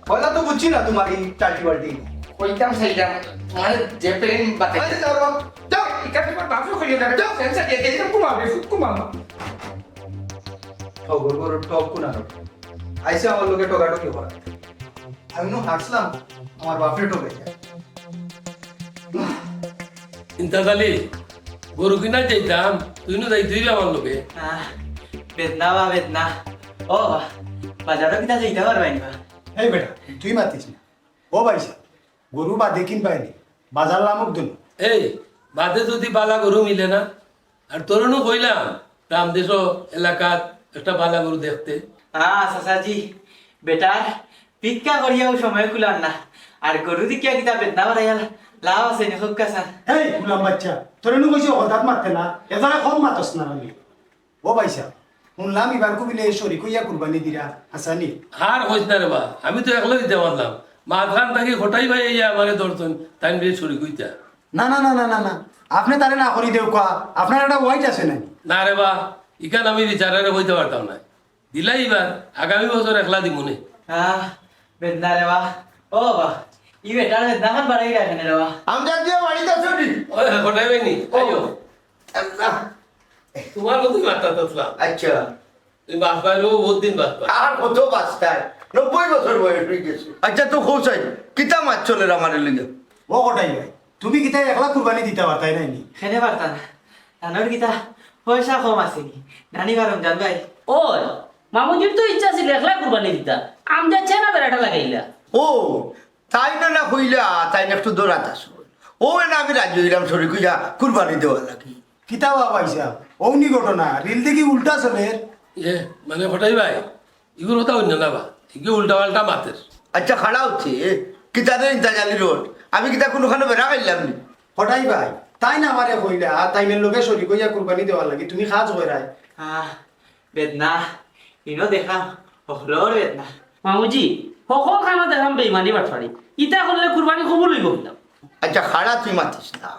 পয়লা তো বুঝছি না তোমার এই টাল্টি বাল্টি। কইতাম সেইটা, তোমার যে প্রেম বাতাই। আরে যাও বাবা, যাও। এটা তোমার বাপরে কইও না, যাও। সেন্সার দিয়ে, এটা ঘুমাবে, ফুট ঘুমাবো। ও, গরু গরু টক কোন আরো? আইসে আমার লোকে টোকাটোকি করা। আমি নু হারছিলাম, আমার বাপরে ঠকাইয়া। ইন্তাজ আলী, গরু কিনা যাইতাম, তুই নু যাইতে অইবে আমার লগে। আহ, বেদনা বা বেদনা। ও বা, বাজারো কিনা যাইতা পারবায় নি বা? এই বেটা, তুই মাতিস না। ও ভাইসাব, গরু বাদে কিনবায় নি, বাজার লামুক দুন। এই, বাদে যুদি বালা গরু মিলে না, আর তোরে নু কইলাম, রামদেশ এলাকাত একটা বালা গরু দেখতে। আ, চাচাজি, বেটার ভিক্ষা করিয়াও সময় কুলার না। আর গরু দেখিয়া কিতা বেদনা বাড়াইয়া লাভ আছে নি, কউক্কা চাইন। এই, গুলাম বাইচ্চা, তোরে নু কইছি হঠাৎ মাততে না, এ জাগাত কম মাতস না আমি। ও ভাইসাব, হুনলাম ইবার কুবিলে শরিক অইয়া কুরবানি দিরা, হাছা নি? আর কইস না রে বা, আমি তো একলা দিতাম পারলাম। মাঝখান থাকি কটাই ভাই আইয়া আমারে ধরছইন, তাইন বিলে শরিক অইতা। না, না, না, না, না, না। আপনে তারে না করি দেউক্কা, আপনার একটা ওয়াইট আছে নানি? না রে বা, ইখান আমি বিচারেরে কইতাম পারতাম নায়। দিলাই ইবার, আগামী বছর একলা দিমুনে। আহ, বেদনা রে বা। ও বা, ই বেটার বেদনাখান বাড়াই রাখে না রে বা। আমজাদ মিয়া বাড়িত আছো নি? ওই, কটাই ভাই নি? ও। আইও। আল্লাহ। তুমার মতোই মাততাম। আচ্ছা। তুমি বাঁচবায় রে, বহুত দিন বাঁচবায়। আর কত বাঁচতায়? নব্বই বছর বয়স অইগেছে। আচ্ছা, তো কও চাই, কিতা মাত চলের আমারে লইয়া? ও কটাই ভাই, তুমি কিতা একলা কুরবানি দিতা পারতায় নায় নি? কেনে পারতাম না। তানর কিতা পয়সা কম আছে নি? নানি বা রমজান ভাই। ওই, মামুজির তো ইচ্ছা আছিল একলা কুরবানি দিতা। আমজাদ চাইন না বেড়াটা লাগাইলা। ও, তাইন না কইলা, তাইন একটু দরাত আছইন। অউ এনে আমি রাজি অইলাম শরিক অইয়া কুরবানি দেওয়ার লাগি। কিতা বা ভাইসাব, অউ নি ঘটনা, রিল দেখি উল্টা চলের। এ, মানে কটাই ভাই, ইগুর কথা অইন্য না বা, ইগু উল্টা পাল্টা মাতের। আচ্ছা, খাড়া অইছে, কিতা রে ইন্তাজ আলী রোড, আমি কিতা কুনুখানো বেড়া খাইলাম নি? কটাই ভাই, তাইন আমারে কইলা, তাইনর লগে শরিক অইয়া কুরবানি দেওয়ার লাগি, তুমি কাজ করায়। আহ, বেদনা, ইনো দেখলাম, হকলর বেদনা। মামুজি, হকল খানো দেখলাম বেইমানি বাটপারি। ইতা করলে কুরবানি কবুল অইবো কিলা? আচ্ছা, খাড়া তুই মাতিস না।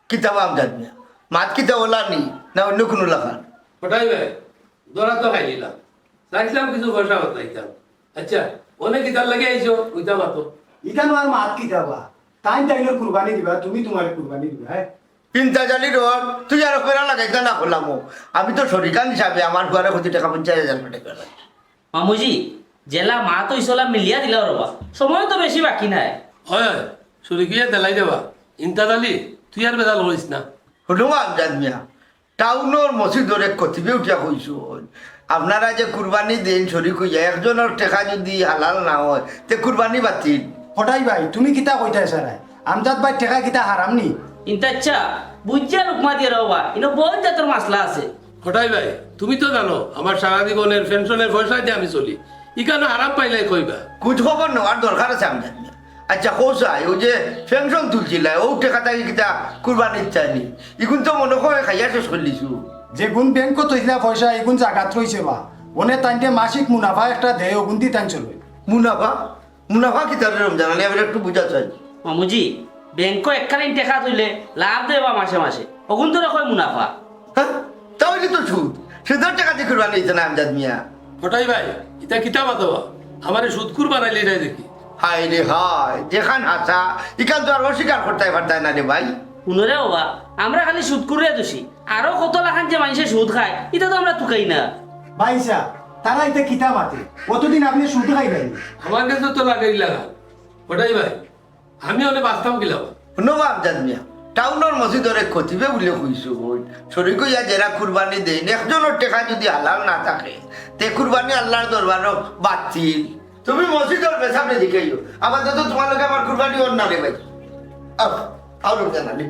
কিতা বা আমজাদ মিয়া? মাত কিতা অলা নি? না অইন্য কুনু লাখান? কটাই ভাই, ধরা তো খাইলিলাম। চাইছিলাম কিছু পয়সা বাঁচাইতাম। আচ্ছা, অনে কিতার লাগি আইছো? অইটা মাতো। ইখানো আর মাত কিতা বা? তাইন তাইনর কুরবানি দিবা, তুমি তুমার কুরবানি দিবা, হ্যাঁ? ইন্তাজ আলী রোড, তুই আর বেড়া লাগাইতা না কইলাম। আমি তো শরিকান হিসাবে আমার ফুয়ারে কইছি টেকা পঞ্চাশ হাজার পাঠাইবার লাগি। মামুজি, যেলা মাত অইছে অলা মিলিয়া দিলাও রে বা। সময় তো বেশি বাকি নাই। অয়, অয়, শরিক অইয়া দিলাই রে বা। ইন্তাজ আলী, তুই আর বেজাল করিস না। হুনো বা আমজাদ মিয়া, টাউনর মসজিদর এক খতিবে উঠিয়া কইছইন, আপনারা যে কুরবানি দেইন শরিক অইয়া, একজনর টেকা যুদি হালাল না অয়, তে কুরবানি বাতিল। কটাই ভাই, তুমি কিতা কইতায় চাইরায়? আমজাদ ভাইর টেকা কিতা হারাম নি? ইন্তা আচ্ছা, বুঝিয়া লুকমা দিও রে বা, ইনো বউত জাতর মাসলা আছে। কটাই ভাই, তুমি তো জানো, আমার সারা জীবনর পেনশনর পয়সাদি আমি চলি। ইখানো হারাম পাইলে কইবা। খুজ খবর নেওয়ার দরকার আছে আমজাদ মিয়া। আচ্ছা, কও চাই, অউ যে পেনশন তুলছিলা, অউ টেকা থাকি কিতা কুরবানির চাইনি? ইগুন তো মনো কয় খাইয়া শেষ করিলিছো। যেগুন ব্যাংকো থইছিলা পয়সা, ইগুন জাগাত রইছে বা। অনে তাইনতে মাসিক মুনাফা একটা দেয়, অগুনদি তাইন চলে। মুনাফা? মুনাফা কিতা রে রমজান আলী? আমি একটু বুঝা চাই। মামুজি, ব্যাংকো এককালীন টেকা থইলে লাভ দেয় বা মাসে মাসে, অগুনতরে কয় মুনাফা। হ্যাঁ? তা অইলে তো সুদ। সুদর টেকাদি কুরবানি অইতো না আমজাদ মিয়া। কটাই ভাই, ইতা কিতা মাতো বা? আমারে সুদখুর বানাইলিরায় দেখি। হায় রে হায়, যেখান হাছা, ইখান তো আর অস্বীকার করতায় পারতায় না রে ভাই। হুনো রে বা, আমরা খালি সুদখুররে দুষি। আরো কত লাখান যে মানষে সুদ খায়, ইতা তো আমরা তুকাই না। ভাইসাব, তারা ইতা কিতা মাতে? অতদিন আপনে সুদ খাইলায় নি? আমার গেছে তো লাগাইল লাগা। কটাই ভাই, আমি অনে বাঁচতাম কিলা বা? হুনো বা আমজাদ মিয়া, টাউনর মসজিদর এক খতিবে বুলে কইছইন, শরিক অইয়া যেরা কুরবানি দেইন, একজনর টেকা যুদি হালাল না থাকে, তে কুরবানি আল্লার দরবারো বাতিল। তুমি মসজিদর বেসাবরে জিকাইও। আপাতত তুমার লগে আমার কুরবানি অর না রে ভাই। আও, আও রমজান আলী।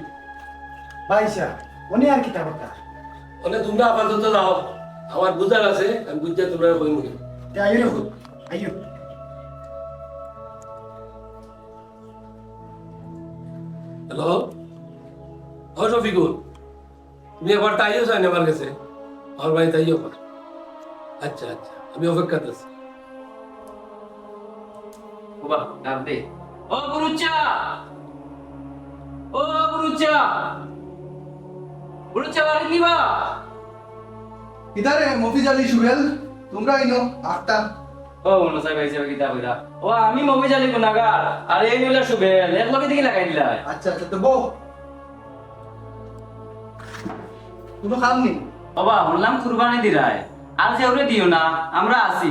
ভাইসাব, অনে আর কিতা কথা? অনে তুমরা আপাতত যাও, আমার বুঝার আছে, আমি বুঝিয়া তুমরারে কইমু। তে আইও রে, আইও। হ্যালো? ও শফিকুল, তুমি একবার তাইও চাইন আমার গেছে, আমার বাড়িত আইও একবার। আচ্ছা, আচ্ছা, আমি অপেক্ষাত আছি। ও বা, ডাক দে। ও বুরুচ্চা! ও বুরুচ্চা! বুরুচ্চা, বাড়িত নি বা? কিতা রে, মফিজ আলী, সুবেল, তুমরা ইনো আখতা। ও মনো সাব, এই সাব কিতা কইরা? ও আমি মফিজ আলী গুনাগার, আর এই অইলা সুবেল, একলগে দেখি লাগাই দিলা। আচ্ছা, আচ্ছা, তে বও। কুনু কাম নি? ও বা, হুনলাম কুরবানি দিরায়, আর কেউরে দিও না, আমরা আছি।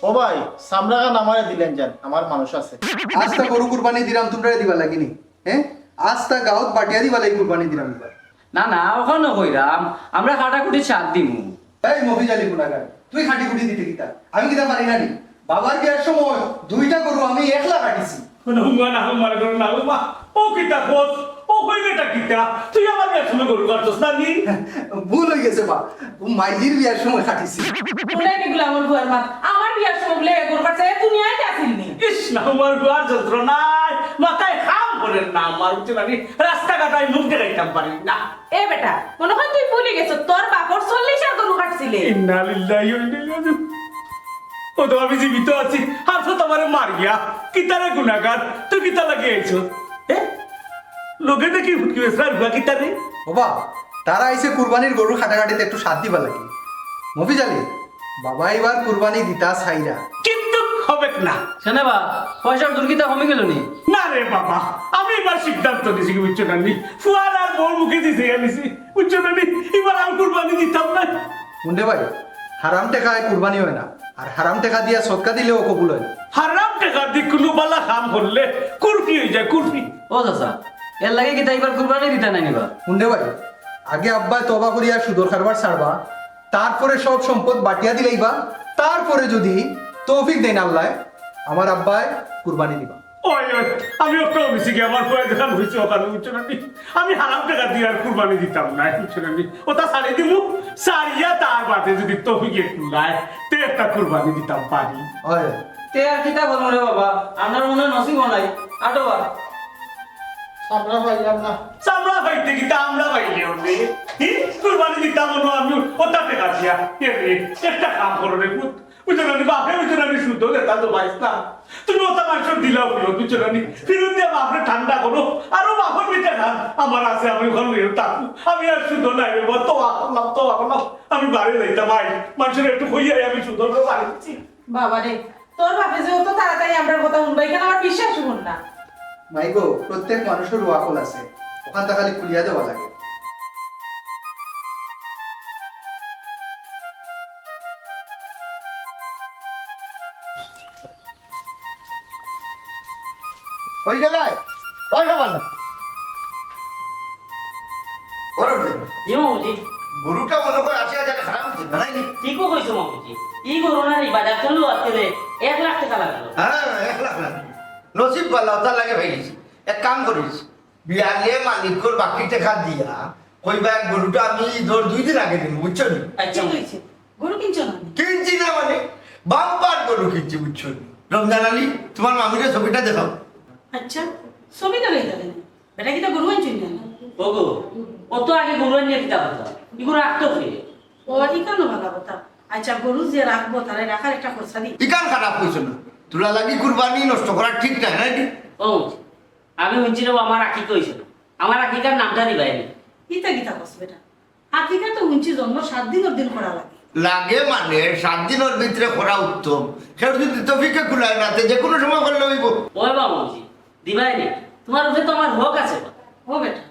ও ভাই, চামড়াখান আমারে দিলাইন যান, আমার মানুষ আছে। আস্তা গরু কুরবানি দিরাম, তুমরারে দিবার লাগি নি? হ্যাঁ, আস্তা গাউত বাটিয়া দিবার লাগি কুরবানি দিরাম এবার। না না, অখান কইরাম, আমরা কাটাকুটি সাথ দিমু। এই মফিজ আলী গুনাগার, তুই কাটিকুটি দিতে কিতা? আমি কিতা পারি না নি? বাবার বিয়ার সময় দুইটা গরু আমি একলা কাটিছি। কোনো হুঙ্গা না হুঙ্গা করে না, ও মা, ও কিতা কস? ও কইবেটা কিতা? তুই আমার বিয়ার সময় গরু কাটছস না নি? ভুল অই গেছে বা, ও মাইজির বিয়ার সময় কাটিছি। হুনো নি গুলামর ফুয়ার মাত, আমার বিয়ার সময় বুলে গরু কাটছে, এ দুনিয়াত আছিল নি। ইস, না, আমার ফুয়ার যন্ত্রণায় মাথায় কাম করের না আমার, বুঝছো না নি? রাস্তাঘাট আমি মুখ দেখাইতাম পারি না। এ বেটা, মনে হয় তুই ভুলি গেছস, তোর বাপর চল্লিশ আর গরু কাটছিলে। ইন্না লিল্লাহি ওয়া ইন্না ইলাইহি রাজিউন। ও তো আমি জীবিত আছি, আর তো তোমারে মারিয়া। কিতারে গুনাগার, তুই কিতা লাগি আইছস? এ? লগে দেখি ফুটকি বেসরা রুয়া কিতারে? বাবা, তারা আইছে কুরবানির গরু কাটাকাটিত একটু সাথ দিবার লাগি। মফিজ আলী, বাবা এবার কুরবানি দিতা চাইরা। কিন্তু হবেক না। কেনে বা, পয়সার দুর্গিতা কমি গেল নি? না রে বাবা, আমি এবার সিদ্ধান্ত নিছি, বুঝছো না নি? ফুয়ার আর বউর মুখে দিছি আনিছি, বুঝছো না নি? এবার আমি কুরবানি দিতাম না। মুন্ডে ভাই, হারাম টেকায় কুরবানি অয় না, আর হারাম টেকা দিয়া সদকা দিলেও কবুল অয় না। হারাম টেকা দি কুনু বালা কাম করলে কুরফি অই যায়, কুরফি। ও চাচা, এর লাগি কিতা এবার কুরবানি দিতা নায় নি বা? মুন্ডে ভাই, আগে আব্বায় তওবা করিয়া সুদর কারবার ছাড়বা, তারপরে সব সম্পদ বাটিয়া দিলাইবা, তারপরে যদি তৌফিক দেইন আল্লায়, আমার আব্বায় কুরবানি দিবা। ওই, ওই, আমি অটা অইছি কি, আমার ফুয়ায় যেখান কইছে অখান, বুঝছো না নি? আমি হারাম টেকা দি আর কুরবানি দিতাম না, বুঝছো না নি? অটা ছাড়ি দিমু, ছাড়িয়া তার বাদে যদি তৌফিকে কুলায়, তে একটা কুরবানি দিতাম পারি। ওই। তে আর কিতা করমু রে বাবা, আমরার মনে নসিব নাই, আটো বা। চামড়া পাইলাম না। চামড়া পাইতে কিতা আমরা পাইলে অনে? হি? কুরবানি দিতাম অনো আমি অটা টেকা দিয়া। এ রে, একটা কাম করো রে পুত। বুঝছো না নি, বাপে বুঝছো না নি, সুদো যেতা তো পাইস না। তুমি অটা মানষর দিলাও ফিরত, বুঝছো না নি? ফিরত দিয়া বাপরে ঠান্ডা করো। আরো বাপর ভিতরে না, আমার আছে, আমি অখান লইয়া থাকমু। আমি আর সুদো নাই রে বাবা, তওবা করলাম, তওবা করলাম। আমি বাড়ি যাইতাম, আই। মানষরে একটু কইয়াই আমি সুদো বাড়ি দিছি। বাবা রে, তোর বাপে যে অত তাড়াতাড়ি আমরার কথা হুনবা, ইখান আমার বিশ্বাস অর না। মাই গো, প্রত্যেক মানষর অকল আছে, অখানতা খালি খুলিয়া দেওয়া লাগে। অই গেলে? অই গেল না? ওরে ওরে। জি মামুজি। গরুটা মনে হয় আশি হাজার খারাপ অইছে, বানাইনি? ঠিকউ কইছো মামুজি। ই গরু না নি, বাজার করলো আজকে এক লাখ টেকা লাগলো। হ্যাঁ, এক লাখ লাগলো। নসিব ভালা, তার লাগি পাইলিছি। এক কাম করিস, বিয়ালে মালিকর বাকি টেকা দিয়া কইবা, এক গরুটা আমি ধর দুই দিন আগে দিমু, বুঝছো নি? আচ্ছা। ঠিক অইছে। গরু কিনছো না নি? কিনছি না মানে, বাম্পার গরু কিনছি, বুঝছো নি? রমজান আলী, তোমার মামিরে ছবিটা দেখাও। আচ্ছা, ছবি দেখাইতায় নি? বেটা কিতা গরু আনছো না? ওগো, অত আগে গরু আনিয়া কিতা করতা? ইগু রাখতো কে? ও, ইখানও ভালা কথা। আচ্ছা, গরু যে রাখবো, তারে রাখার একটা খরচা দি। ইখান খারাপ কইছো না। তোরা লাগি কুরবানি নষ্ট করা ঠিক না, নাকি? ও, আমি হুনছি রে, আমার আকিকা অইছে না। আমার আকিকার নামটা দিবায় নি। ইতা কিতা কস বেটা? আকিকা তো হুনছি জন্মর সাত দিনর দিন করা লাগে। লাগে মানে, সাত দিনর ভিতরে করা উত্তম। কেউ যদি তৌফিকে কুলায় না, তে যে কুনু সময় করলে অইবো। ওই বাবুজি, দিবায় নি, তোমার উপরে তো আমার হক আছে বা। ও বেটা,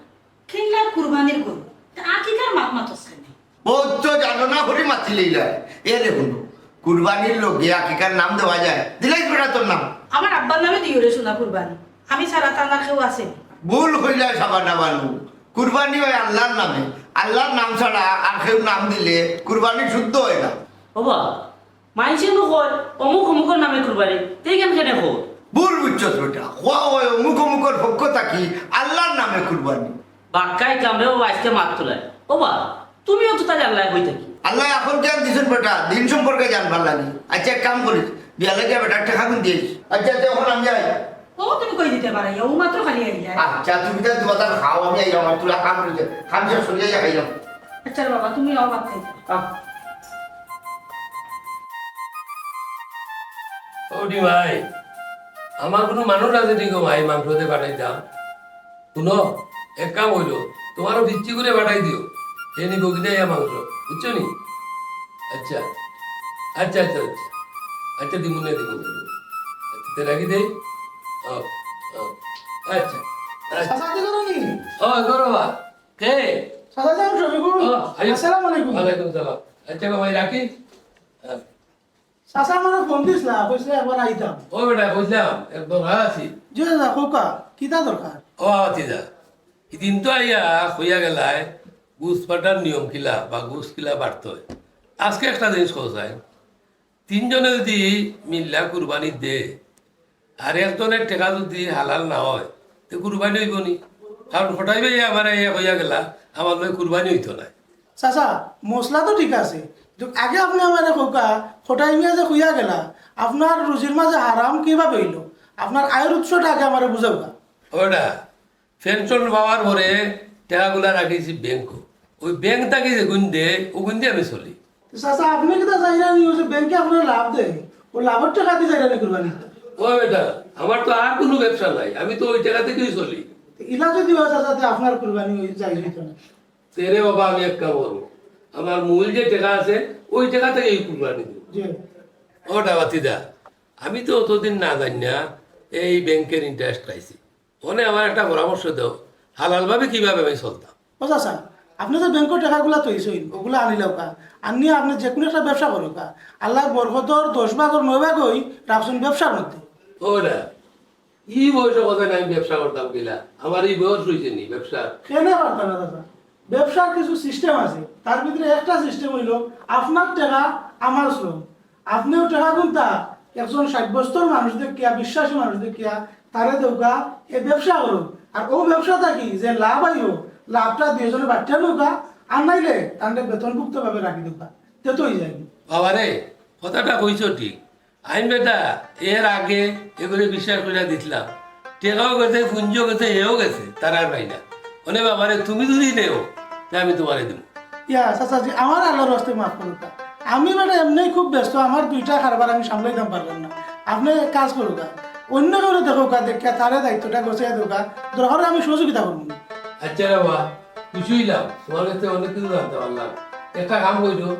কিনলা কুরবানির গরু, তে আকিকার মাত মাতস কেনে? বউত তো জানো না করি মাতিলাইলায়। এ রে হুনো, কুরবানির লগে আকিকার নাম দেওয়া যায়? দিলাইছ বেটা তোর নাম। আমার আব্বার নামে দিও রে সোনা কুরবানি, আমি ছাড়া তো আর কেউ আছে নি। ভুল কইলায় শাবানা বানু, কুরবানি অয় আল্লার নামে, আল্লার নাম ছাড়া আর কেউ নাম দিলে কুরবানি শুদ্ধ অয় না। ওবা, মাইনষে নু কয়, অমুক অমুকর নামে কুরবানি, তে ইখান কেনে কও? ভুল বুঝছস বেটা, কওয়া অয় অমুক অমুকর পক্ষ থাকি আল্লার নামে কুরবানি। বাক্কাই কামড়ে ও আজকে মাত তুলায়। ওবা, তুমিও তো তাইলে আল্লায় কই থাকি। আল্লায় আকল জ্ঞান দিছইন বেটা, দিন সম্পর্কে জানবার লাগি। আচ্ছা, এক কাম করিস, বিয়ালে গিয়া বেটার টেকাগুন দিস। আচ্ছা, আচ্ছা, অখন আমি যাই। ও, তুমি কই দিতে পারো? ও মাত্র খালি আইলা। আচ্ছা, তুমি তাইলে দুয়াদার খাও, আমি আইলাম, আমার তুলা কাম রইছে। কাম শেষ করিয়া আইয়া খাইলাম। আচ্ছা রে বাবা, তুমি আও ভাত খাইতে। আহ। ও দি ভাই, আমার কুনু মানুষ আছে নি গো ভাই, মাংস দিয়া পাঠাইতাম? হুনো, এক কাম অইলো, তোমারও ফিচ্ছি করে পাঠাই দিও, হে নিবো কিনা ইয়া মাংস, বুঝছো নি? আচ্ছা, আচ্ছা, আচ্ছা, আচ্ছা, আচ্ছা, দিমুনে, দিমুনে, দিমুনে। আচ্ছা, তে রাখি দেই। ও, ও, আচ্ছা, আচ্ছা। চাচা, কি করো নি? ও, করো বা। কে? চাচা, যাও, শফিকুল। ও, আইও। আসসালামু আলাইকুম। ওয়ালাইকুম সালাম। আচ্ছা গো ভাই, রাখি। হ্যাঁ। চাচা আমারে ফোন দিছলা, কইছলা একবার আইতাম। ও বেটা, কইছলাম, এক দরকার আছে। জি চাচা, কউক্কা, কিতা দরকার? ও ভাতিজা, ইদিন তো আইয়া কইয়া গেলায়, গোস্ত বাটার নিয়ম কিলা বা গোস্ত কিলা বাটতে হয়। আজকে একটা জিনিস কওয়া যায়, তিনজনে যদি মিল্লা কুরবানি দে, আর একজনের টেকা যদি হালাল না হয়, তে কুরবানি অইবো নি? কারণ কটাই ভাইয়ে আমারে আইয়া কইয়া গেলা, আমার লগে কুরবানি অইতো নায়। চাচা, মসলা তো ঠিক আছে, কিন্তু আগে আপনে আমারে কউক্কা, কটাই মিয়া যে কইয়া গেলা, আপনার রুজির মাঝে হারাম কিভাবে অইলো? আপনার আয়ের উৎসটা আগে আমারে বুঝাউক্কা। ওটা, পেনশন পাওয়ার পরে টেকাগুলা রাখিছি ব্যাংকো। ওই ব্যাংক থাকি যেগুন দে, ওগুন দি আমি চলি। তো চাচা, আপনে কিতা চাইরা নি, ওই যে ব্যাংকে আপনার লাভ দেয়, ও লাভর টেকা দি চাইরা নি কুরবানি? ও বেটা, আমার তো আর কোনো ব্যবসা নাই, আমি তো ওই টেকা থাকি চলি। তো ইলা যদি হয় চাচা, তে আপনার কুরবানি ওই জায়েজ অইতো না। তে রে বাবা, আমি এক কাম করবো, আমার মূল যে টেকা আছে, ওই টেকা থাকি এই কুরবানি দিব। জি। ও ভাতিজা, আমি তো অতদিন না জানি না এই ব্যাংকের ইন্টারেস্ট খাইছি। অনে আমার একটা পরামর্শ দেও, হালালভাবে কিভাবে আমি চলতাম? ও চাচা, আপনে যে ব্যাংকর টেকাগুলা থইছইন, ওগুলা আনিলাউক্কা। আনিয়া আপনে যেকুনু একটা ব্যবসা করউক্কা। আল্লায় বরকতর দশ ভাগর নয় ভাগ ওই রাখছইন ব্যবসার মধ্যে। ও না, ই বয়সে কথা নাই, ব্যবসা করতাম কিলা? আমার ই বয়স অইছে নি ব্যবসা? কেনে পারতা না চাচা? ব্যবসার কিছু সিস্টেম আছে, তার ভিতরে একটা সিস্টেম অইলো আপনার টেকা আমার শ্রম। আপনেও টেকা গুনতা, একজন সাব্যস্তর মানুষ দেখিয়া, বিশ্বাসী মানুষ দেখিয়া, তারে দেউক্কা, এ ব্যবসা করউক। আর ও ব্যবসা থাকি যে লাভ আইবো, লাভটা দুইজনে বাটিয়া নেউক্কা, আর নাইলে তানরে বেতনভুক্ত ভাবে রাখি দেউক্কা। তে তো অই যায়নি। বাবারে, কথাটা কইছো ঠিক। আমি বেটা এর আগে এগুলি বিশ্বাস করিয়া দিছিলাম, টেকাও গেছে, পুঞ্জিও গেছে, এও গেছে, তার আর পাই না। অনে বাবারে, তুমি যদি নেও, তে আমি তোমারে দিমু। ইয়া, চাচাজি, আমার আল্লাহর ওয়াস্তে মাফ করউক্কা। আমি বেটা এমনেই খুব ব্যস্ত, আমার দুইটা কারবার আমি সামলাইতাম পারলাম না। আপনে কাজ করউক্কা, অইন্য কেউরে দেখউক্কা, দেখিয়া তারে দায়িত্বটা গছাইয়া দেউক্কা, দরকার অইলে আমি সহযোগিতা করমু। আচ্ছা রে বাবা, খুশি অইলাম, তোমার কাছে অনেক কিছু জানতে পারলাম। একটা কাম কইরো,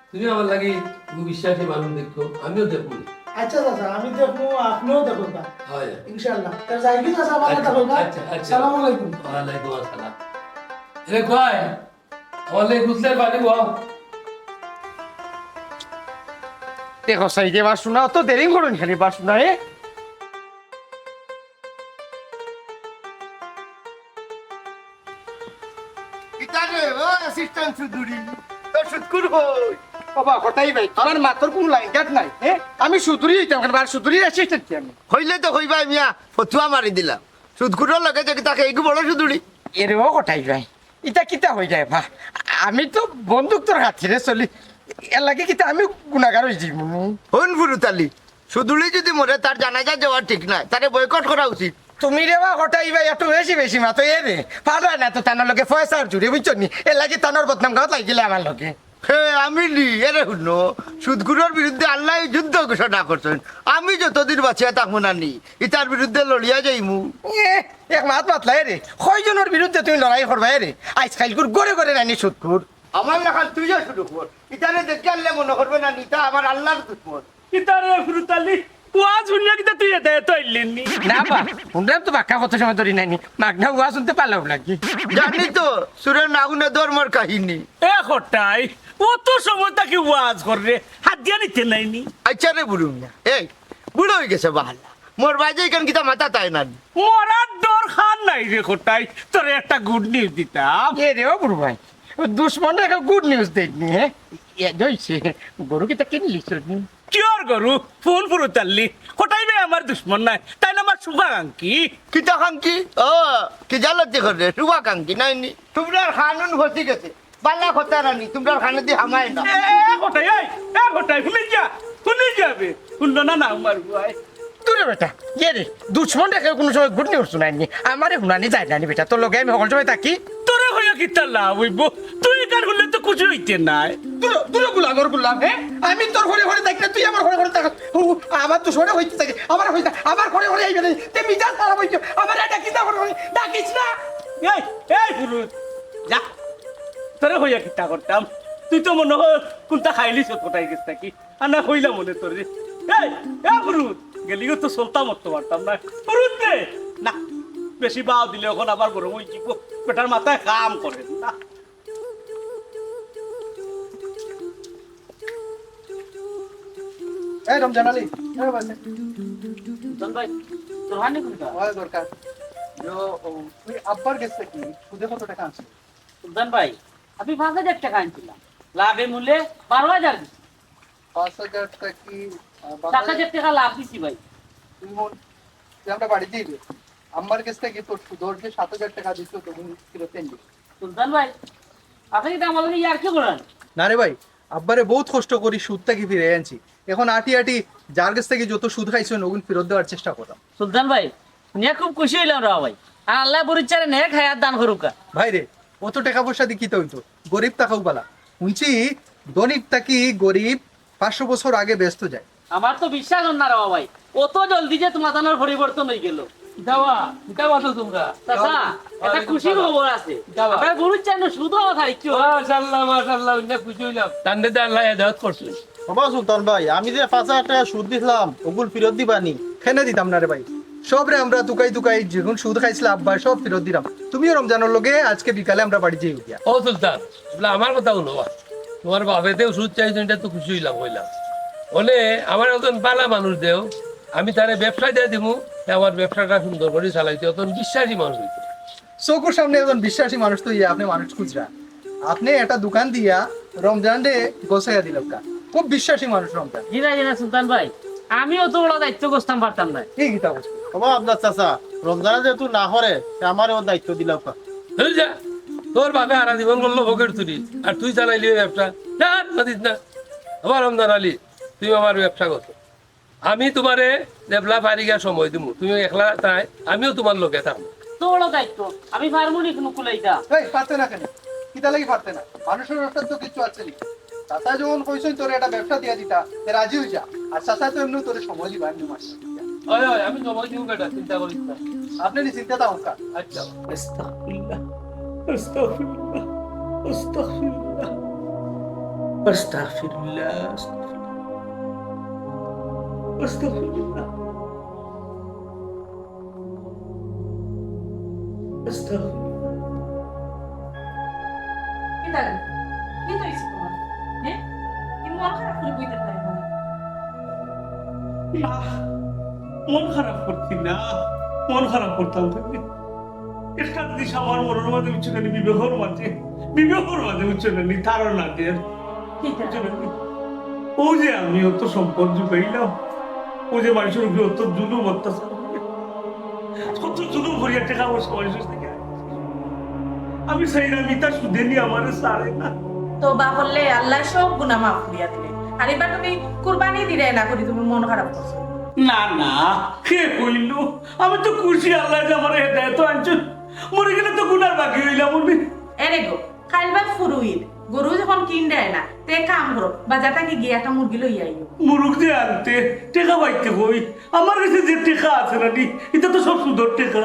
তুমি আমার লাগি তুমি বিশ্বাসী মানুষ দেখো, আমিও দেখমু। আচ্ছা চাচা, আমি দেখমু, আপনেও দেখউক্কা। হয়। ইনশাআল্লাহ। তে যাই কি চাচা, ভালা আচ্ছা, থাকউক্কা। আচ্ছা, আচ্ছা। সালামু আলাইকুম। ওয়ালাইকুম আসসালাম। এরে কই? আমার লাগি গুছলের পানি বও। দেখো সাইডে বাসু না, অত দেরি করুন খালি বাসু না, এ? কিতা রে, ও অ্যাসিস্ট্যান্ট চৌধুরী, তোর সুদখুর কই? বাবা, কটাই ভাই, তোমার মাতর কুনু লাইন ঘাট নাই, হ্যাঁ? আমি চৌধুরী অইতাম কেনে, আর চৌধুরীর অ্যাসিস্ট্যান্ট কি আমি? কইলে তো কইবায় মিয়া, ফতুয়া মারি দিলাম। সুদখুরর লগে যে কিতা, ইগু বড় চৌধুরী। এরে ও কটাই ভাই, ইতা কিতা অই যায় বা? আমি তো বন্ধুত্বর খাতিরে চলি, এর লাগি কিতা আমি গুনাগার অই যাইমু? হুন ফুরুত আলী, চৌধুরী যদি মরে, তার জানাজা যাওয়া ঠিক নায়, তারে বয়কট করা উচিত। তুমি রে বা কটাই ভাই, একটু বেশি বেশি মাতো, এরে পারা না তো তানর লগে পয়সার জুড়ে, বুঝছো নি? এর লাগি তানর বদনাম গাওয়াত লাগি গেলে আমার লগে। হে, আমি নি, এরে হুনো, সুদখুরর বিরুদ্ধে আল্লায় যুদ্ধ ঘোষণা করছইন। আমি যতদিন বাঁচিয়া থাকমু না নি, ইতার বিরুদ্ধে লড়িয়া যাইমু। এ, এক মাত মাতলা এরে, কয়জনর বিরুদ্ধে তুমি লড়াই করবায় এরে? আইজ কাইলকুর ঘরে ঘরে নানি সুদখুর। আমার লাখান তুইও শুরু কর। ইতারে দেখি আল্লায় মনো করবে না নি, ইতা আমার আল্লার দুশমন। কিতা রে ফুরুত আলী, ওয়াজ হুনিয়া কিতা তুই হেদায়েত অইলি নি? না বা, হুনলাম তো বাক্কা কত সময় ধরি নাইনি। মাগনা ওয়াজ হুনতে পারলাম নাকি? জানি তো, চুরে না হুনে ধর্মর কাহিনী। এ কটাই, অত সময় থাকি ওয়াজ কররে, হাদিয়া নিতে নাইনি? আচ্ছা রে বুড়ু মিয়া, এই, বুড়া অই গেছে বাহাল্লা। মরবায় যে ইখান কিতা মাথাত আয় না নি? মরার দরকার নাই রে কটাই, তোরে একটা গুড নিউজ দিতাম। এরে ও বুড়ু ভাই, দুশমনরে একটা গুড নিউজ দেইনি, হে? এ, দইছে, গরু কিতা কিনলিছনি? কিওর গরু? ফুন ফুরুত আলী। কটাই ভাই আমার দুশমন নায়, তাইন আমার শুভাকাঙ্ক্ষী। কিতা কাঙ্ক্ষী? ও, কি জালাতি করে, শুভাকাঙ্ক্ষী নায়নি? তুমরার কানুন ফসি গেছে। বালা কথা নানি, তুমরার কানেদি হামায় না। এ, এ, কটাই, এই, এ, কটাই, হুনি যা, হুনি যাবে। হুনলো না, না, আমার বুয়াই। দূরে বেটা, ইয়ে রে, দুশমনরে কেউ কুনু সময় গুড নিউজ হুনায়নি। আমারে হুনানি যায় নানি বেটা, তোর লগে আমি হকল সময় থাকি। তোরে কইয়া কিতা লাভ অইবো? তুই ইখান হুনলে তো খুশি অইতে নায়। দূরে, দূরে গুলামর গুলাম, হে? আমি তোর ঘরে ঘরে থাকি না, তুই আমার ঘরে ঘরে থাকস। ও, আমার তো সরে হইতে থাকে, আমার হইতে, আমার ঘরে ঘরে আইবে না। তে মিজাজ খারাপ অইছে, আমার এটা কিতা ঘরে ঘরে ডাকিস না। এই, এই ফুরুত, যা। তোরে কইয়া কিতা করতাম? তুই তো মনো কর কুনটা খাইলিছস কটাই গেছ থাকি। আর না কইলাম মনে তোরে। এই, এ ফুরুত, গেলিগো তো চলতাম অত পারতাম না। ফুরুত রে, না, বেশি বাও দিলে অখন আবার গরম অই যিবো। বেটার মাথায় কাম করে না। এই রমজান আলী, এই বাবা। সুলতান ভাই, তোর হানি কোনটা? ওই দরকার। ইয়ো, ও, তুই আব্বার গেছ থাকি সুদে কত টেকা আনছস? সুলতান ভাই, আমি পাঁচ হাজার টেকা আনছিলাম, লাভে মূলে বারো হাজার দিছি। পাঁচ হাজার টেকা কি, আহ, বারো হাজার? সাত হাজার টেকা লাভ দিছি ভাই। তুই মন, তুই আমরা বাড়ি দিবি। আমার গেছ থাকি তোর সুদর যে সাত হাজার টেকা দিছস, তখন ফিরত আনবি। সুলতান ভাই, আপনি কিন্তু আমার লগে ইয়ার্কি করেন। না রে ভাই, আব্বারে বউত কষ্ট করি সুদ থাকি ফিরাই আনছি। এখন আটি আটি যার গেছ থাকি যত সুদ খাইছইন, অগুন ফিরত দেওয়ার চেষ্টা কররাম। সুলতান ভাই, হুনিয়া খুব খুশি অইলাম রে ভাই। আর আল্লায় বুরুচ্চারে নেক হায়াত দান করুক্কা। ভাই রে, অত টেকা পয়সা দি কিতা অইতো? গরিব থাকাউ ভালা। হুনছি, ধনিক থাকি গরিব পাঁচশো বছর আগে বেহেস্তো যায়। আমার তো বিশ্বাস অর না রে ভাই, অত জলদি যে তুমার তানর পরিবর্তন অইগেলো। কিতা বা, কিতা বা তো তুমরা? চাচা, একটা খুশির খবর আছে। কিতা বা? আপনার বুরুচ্চার নু সুদ অওয়া থাকি। মাশাআল্লাহ, মাশাআল্লাহ, হুনিয়া খুশি অইলাম। তানরে দে আল্লায় হেদায়েত করছইন। বাবা সুলতান ভাই, আমি যে পাঁচ হাজার টেকা সুদ দিছলাম, অগুন ফিরত দিবানি? কেনে দিতাম না রে ভাই, সবরে আমরা তুকাই তুকাই যেগুন সুদ খাইছলা আব্বায় সব ফিরত দিরাম। তুমিও রমজানর লগে আইজকে বিকালে আমরার বাড়ি যাইও গিয়া। ও সুলতান, বলে আমার কথা হুনো বা, তুমার বাপে তেউ সুদ চাইছইন, ইটা তো খুশি অইলাম, অইলাম। অনে আমার একজন ভালা মানুষ দেও, আমি তারে ব্যবসা দিয়া দিমু, তে আমার ব্যবসাটা সুন্দর করি চালাইতো, একজন বিশ্বাসী মানুষ অইতো। চকুর সামনে একজন বিশ্বাসী মানুষ তো ইয়া, আপনে মানুষ খুজরা। আপনে একটা দোকান দিয়া রমজানরে গছাইয়া দিলাউক্কা। খুব বিশ্বাসী মানুষ রমজান। জি না, জি না, সুলতান ভাই, আমিও তো অলা দায়িত্ব গছতাম পারতাম না। এই কিতা করছে? ওবা আপনার চাচা, রমজানে যেহেতু না করে, তে আমারে অউ দায়িত্ব দিলাউক্কা। এই যা, তোর বাপে হারা জীবন করলো ফকির চুরি, আর তুই চালাইলি অউ ব্যবসা। না, না দিস না। ওবা রমজান আলী, তুই আমার ব্যবসা কর। আমি তুমারে যেবলা পারি গিয়া সময় দিমু, তুমি একলা তাই, আমিও তুমার লগে থাকমু। তো বড় দায়িত্ব, আমি পারমু নি কুনু কুলাইতা? এই, পারতে না কেনে? কিতা লাগি পারতে না? মানুষর অসাধ্য কিচ্ছু আছে নি। চাচায় যখন কইছইন তোরে একটা ব্যবসা দিয়া দিতা, তে রাজি অইযা। আর চাচায় তো এমনেও তোরে সময় দিবা, এমনে মাস। ওই, ওই, আমি সময় দিমু বেটা, চিন্তা করিস না। আপনে নি চিন্তা থাকউক্কা। আচ্ছা। আস্তাগফিরুল্লাহ, আস্তাগফিরুল্লাহ, আস্তাগফিরুল্লাহ, আস্তাগফিরুল্লাহ, আস্তাগফিরুল্লাহ। আস্তাগফিরুল্লাহ। আস্তাগফিরুল্লাহ। কিতা রে? কিতা অইছে তুমার? হ্যাঁ? ই মন খারাপ করি বই থাকলে কেনে? না, মন খারাপ করছি না, মন খারাপ করতাম কেনে? একটা জিনিস আমার মনর মাঝে, বুঝছো নি, বিবেকর মাঝে, বিবেকর মাঝে, বুঝছো নি, ধারণা দের। কিতা? বুঝছো নি? অউ যে আমি অত সম্পদ জুগাইলাম, অউ যে মানষর উপরে অত জুলুম অত্যাচার, কত জুলুম করিয়া টেকা পয়সা মানষর থাকি আমি চাইরাম ইতা সুদে নি আমারে ছাড়ে না। তওবা করলে আল্লায় সব গুনা মাফ করিয়া দিবে। আর ইবার তুমি কুরবানি দিরায় না করি তুমি মন খারাপ করছো। না, না, কে কইলো? আমি তো খুশি আল্লায় যে আমারে হেদায়েতো আনছইন। মরি গেলে তো গুনার ভাগি অইলাম অনে। এরে গো, কাইল বাদ ফুরুইন, গরু যখন কিনরায় না, তে কাম করো, বাজার থাকি গিয়া একটা মুরগি লইয়া আইও। মুরগ যে আনতে, টেকা পাইতে কই? আমার গেছে যে টেকা আছে না নি, ইতা তো সব সুদর টেকা।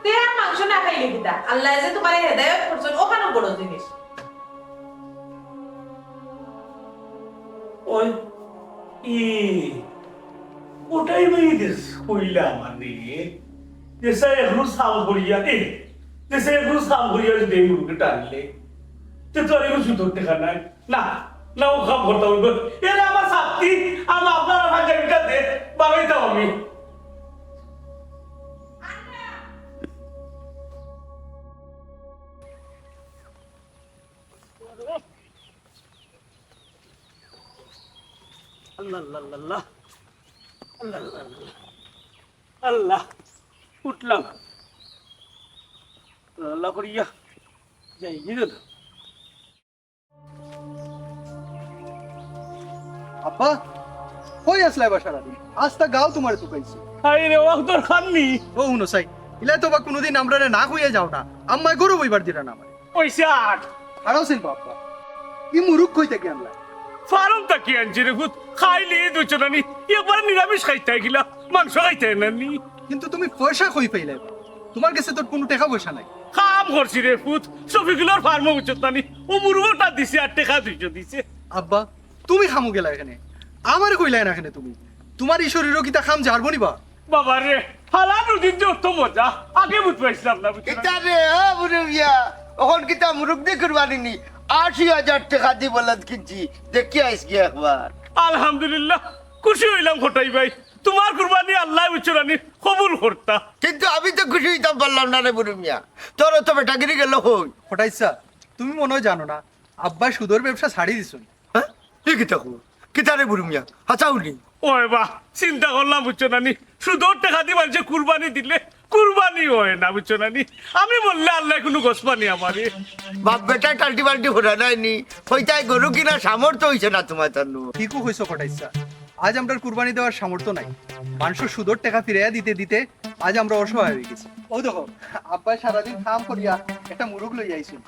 তে আর মাংস না খাইলে কিতা? আল্লায় যে তুমারে হেদায়েত করছইন, অখানউ বড় জিনিস। ওই, ই, অটাই বা ই দেশ কইলা মানে, দেশে একরু সাম করিয়া, এ, দেশে একরু সাম করিয়া যদি এই মুরগি টানলে, তে তো আর এগু সুদর টেকা নায়। না, না, অউ কাম করতাম অইবো। এরে আমার ছাত্তি, আমার আপনার পাঞ্জাবিটা দে, বারইতাম আমি। আল্লাহ, আল্লাহ, আল্লাহ, আল্লাহ। আল্লাহ, আল্লাহ, আল্লাহ। আল্লাহ, উঠলাম। আল্লাহ করিয়া যাই, কি হলো? আব্বা, কই আছলায় বা সারাদিন? আস্তা গাউ তুমারে তুকাইছে। হায় রে, অউ দরকার নি। ও হুনো চাই, ইলা তো বা কুনুদিন আমরারে না কইয়া যাও না। আম্মায় গরু বইবার দিরা না আমারে। পয়সা আট। হারাও চিনবা আব্বা। ই মুরগ কই থাকি আনলা? ফার্ম থাকি আনছি রে পুত। খাইলে দুইশো নানি। একবার নিরামিষ খাইতায় গিলা। মাংস খাইতায় নানি। কিন্তু তুমি পয়সা কই পাইলায় বা? তুমার গেছে তো কুনু টেকা পয়সা নাই। কাম করছি রে পুত। শফিকুলর ফার্মো বুঝছত নানি। অউ মুরগটা দিছে আর টেকা দুইশো দিছে। আব্বা, তুমি কামো গেলায় কেনে? আমারে কইলায় না কেনে তুমি? তুমার ই শরীরো কিতা কাম যারবো নি বা? বাবা রে, হালাল রুজির যে অত মজা, আগে বুঝ পাইছলাম না, বুঝছো না? কিতা রে, ও বুড়ো মিয়া, অখন কিতা মুরগ দি কুরবানি নি? আশি হাজার টেকা দি বলদ কিনছি, দেখি আইস গিয়া একবার। আলহামদুলিল্লাহ, খুশি অইলাম কটাই ভাই, তুমার কুরবানি আল্লায় বুঝছো নানি কবুল করতা। কিন্তু আমি তো খুশি অইতাম পারলাম না রে বুরু মিয়া, তোর তো বেটাগিরি গেল কই? কটাই চাচা, তুমি মনে অয় জানো না, আব্বায় সুদর ব্যবসা ছাড়ি দিছইন। হ্যাঁ? ই কিতা কও? কিতা রে বুরু মিয়া? হাছাউ নি? ওই বা, চিন্তা করলাম বুঝছো নানি, সুদর টেকা দি মানষে কুরবানি দিলে কুরবানি অয় না বুঝছো নানি। আমি মরলে আল্লায় কুনু গছ পানি আমারে। বাপ বেটায় টাল্টি বাল্টি করা নায় নি, কইতায় গরু কিনার সামর্থ্য অইছে না তুমার তার নু। ঠিকউ কইছো কটাই চাচা, আইজ আমরার কুরবানি দেওয়ার সামর্থ্য নাই। মানষর সুদর টেকা ফিরাইয়া দিতে দিতে আইজ আমরা অসহায় অইগেছি। অউ দেখো, আব্বায় সারাদিন কাম করিয়া একটা মুরুগ লইয়া আইছইন,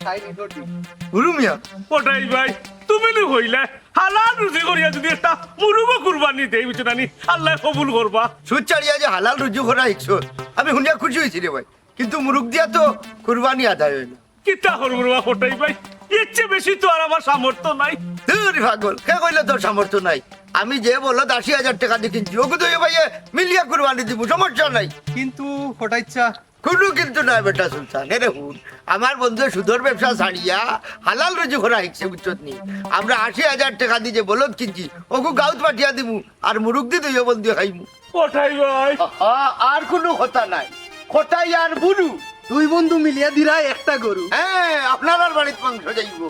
খাই নিজর দিন। বুরু মিয়া, কটাই ভাই, তুমি নু কইলায় হালাল রুজি করিয়া যুদি একটা মুরুগও কুরবানি দেই বুঝছো নানি, আল্লায় কবুল করবা। সুদ ছাড়িয়া যে হালাল রুজি করা শিখছো, আমি হুনিয়া খুশি অইছি রে ভাই, কিন্তু মুরুগ দিয়া তো কুরবানি আদায় অয় না। কিতা করমু রে বা কটাই ভাই, এর চেয়ে বেশি তো আর আমার সামর্থ্য নাই। ধুর পাগল, কে কইলো তোর সামর্থ্য নাই? আমি যে বলদ আশি হাজার টেকা দি কিনছি, অগু দুইও ভাইয়ে মিলিয়া কুরবানি দিমু, সমস্যা নাই। কিন্তু কটাই চাচা, কুনু কিন্তু নায় বেটা সুলতান। এরে হুন, আমার বন্ধুয়ে সুদর ব্যবসা ছাড়িয়া হালাল রুজি করা শিখছে বুঝছত নি? আমরা আশি হাজার টেকা দি যে বলদ কিনছি, অগু গাউত পাঠিয়া দিমু, আর মুরুগ দি দুইও বন্ধুয়ে খাইমু। কটাই ভাই, আহা, আর কুনু কথা নাই। কটাই আর বুরু দুই বন্ধু মিলিয়া দিরা একটা গরু। হ্যাঁ, আপনারার বাড়িত মাংস যাইবো।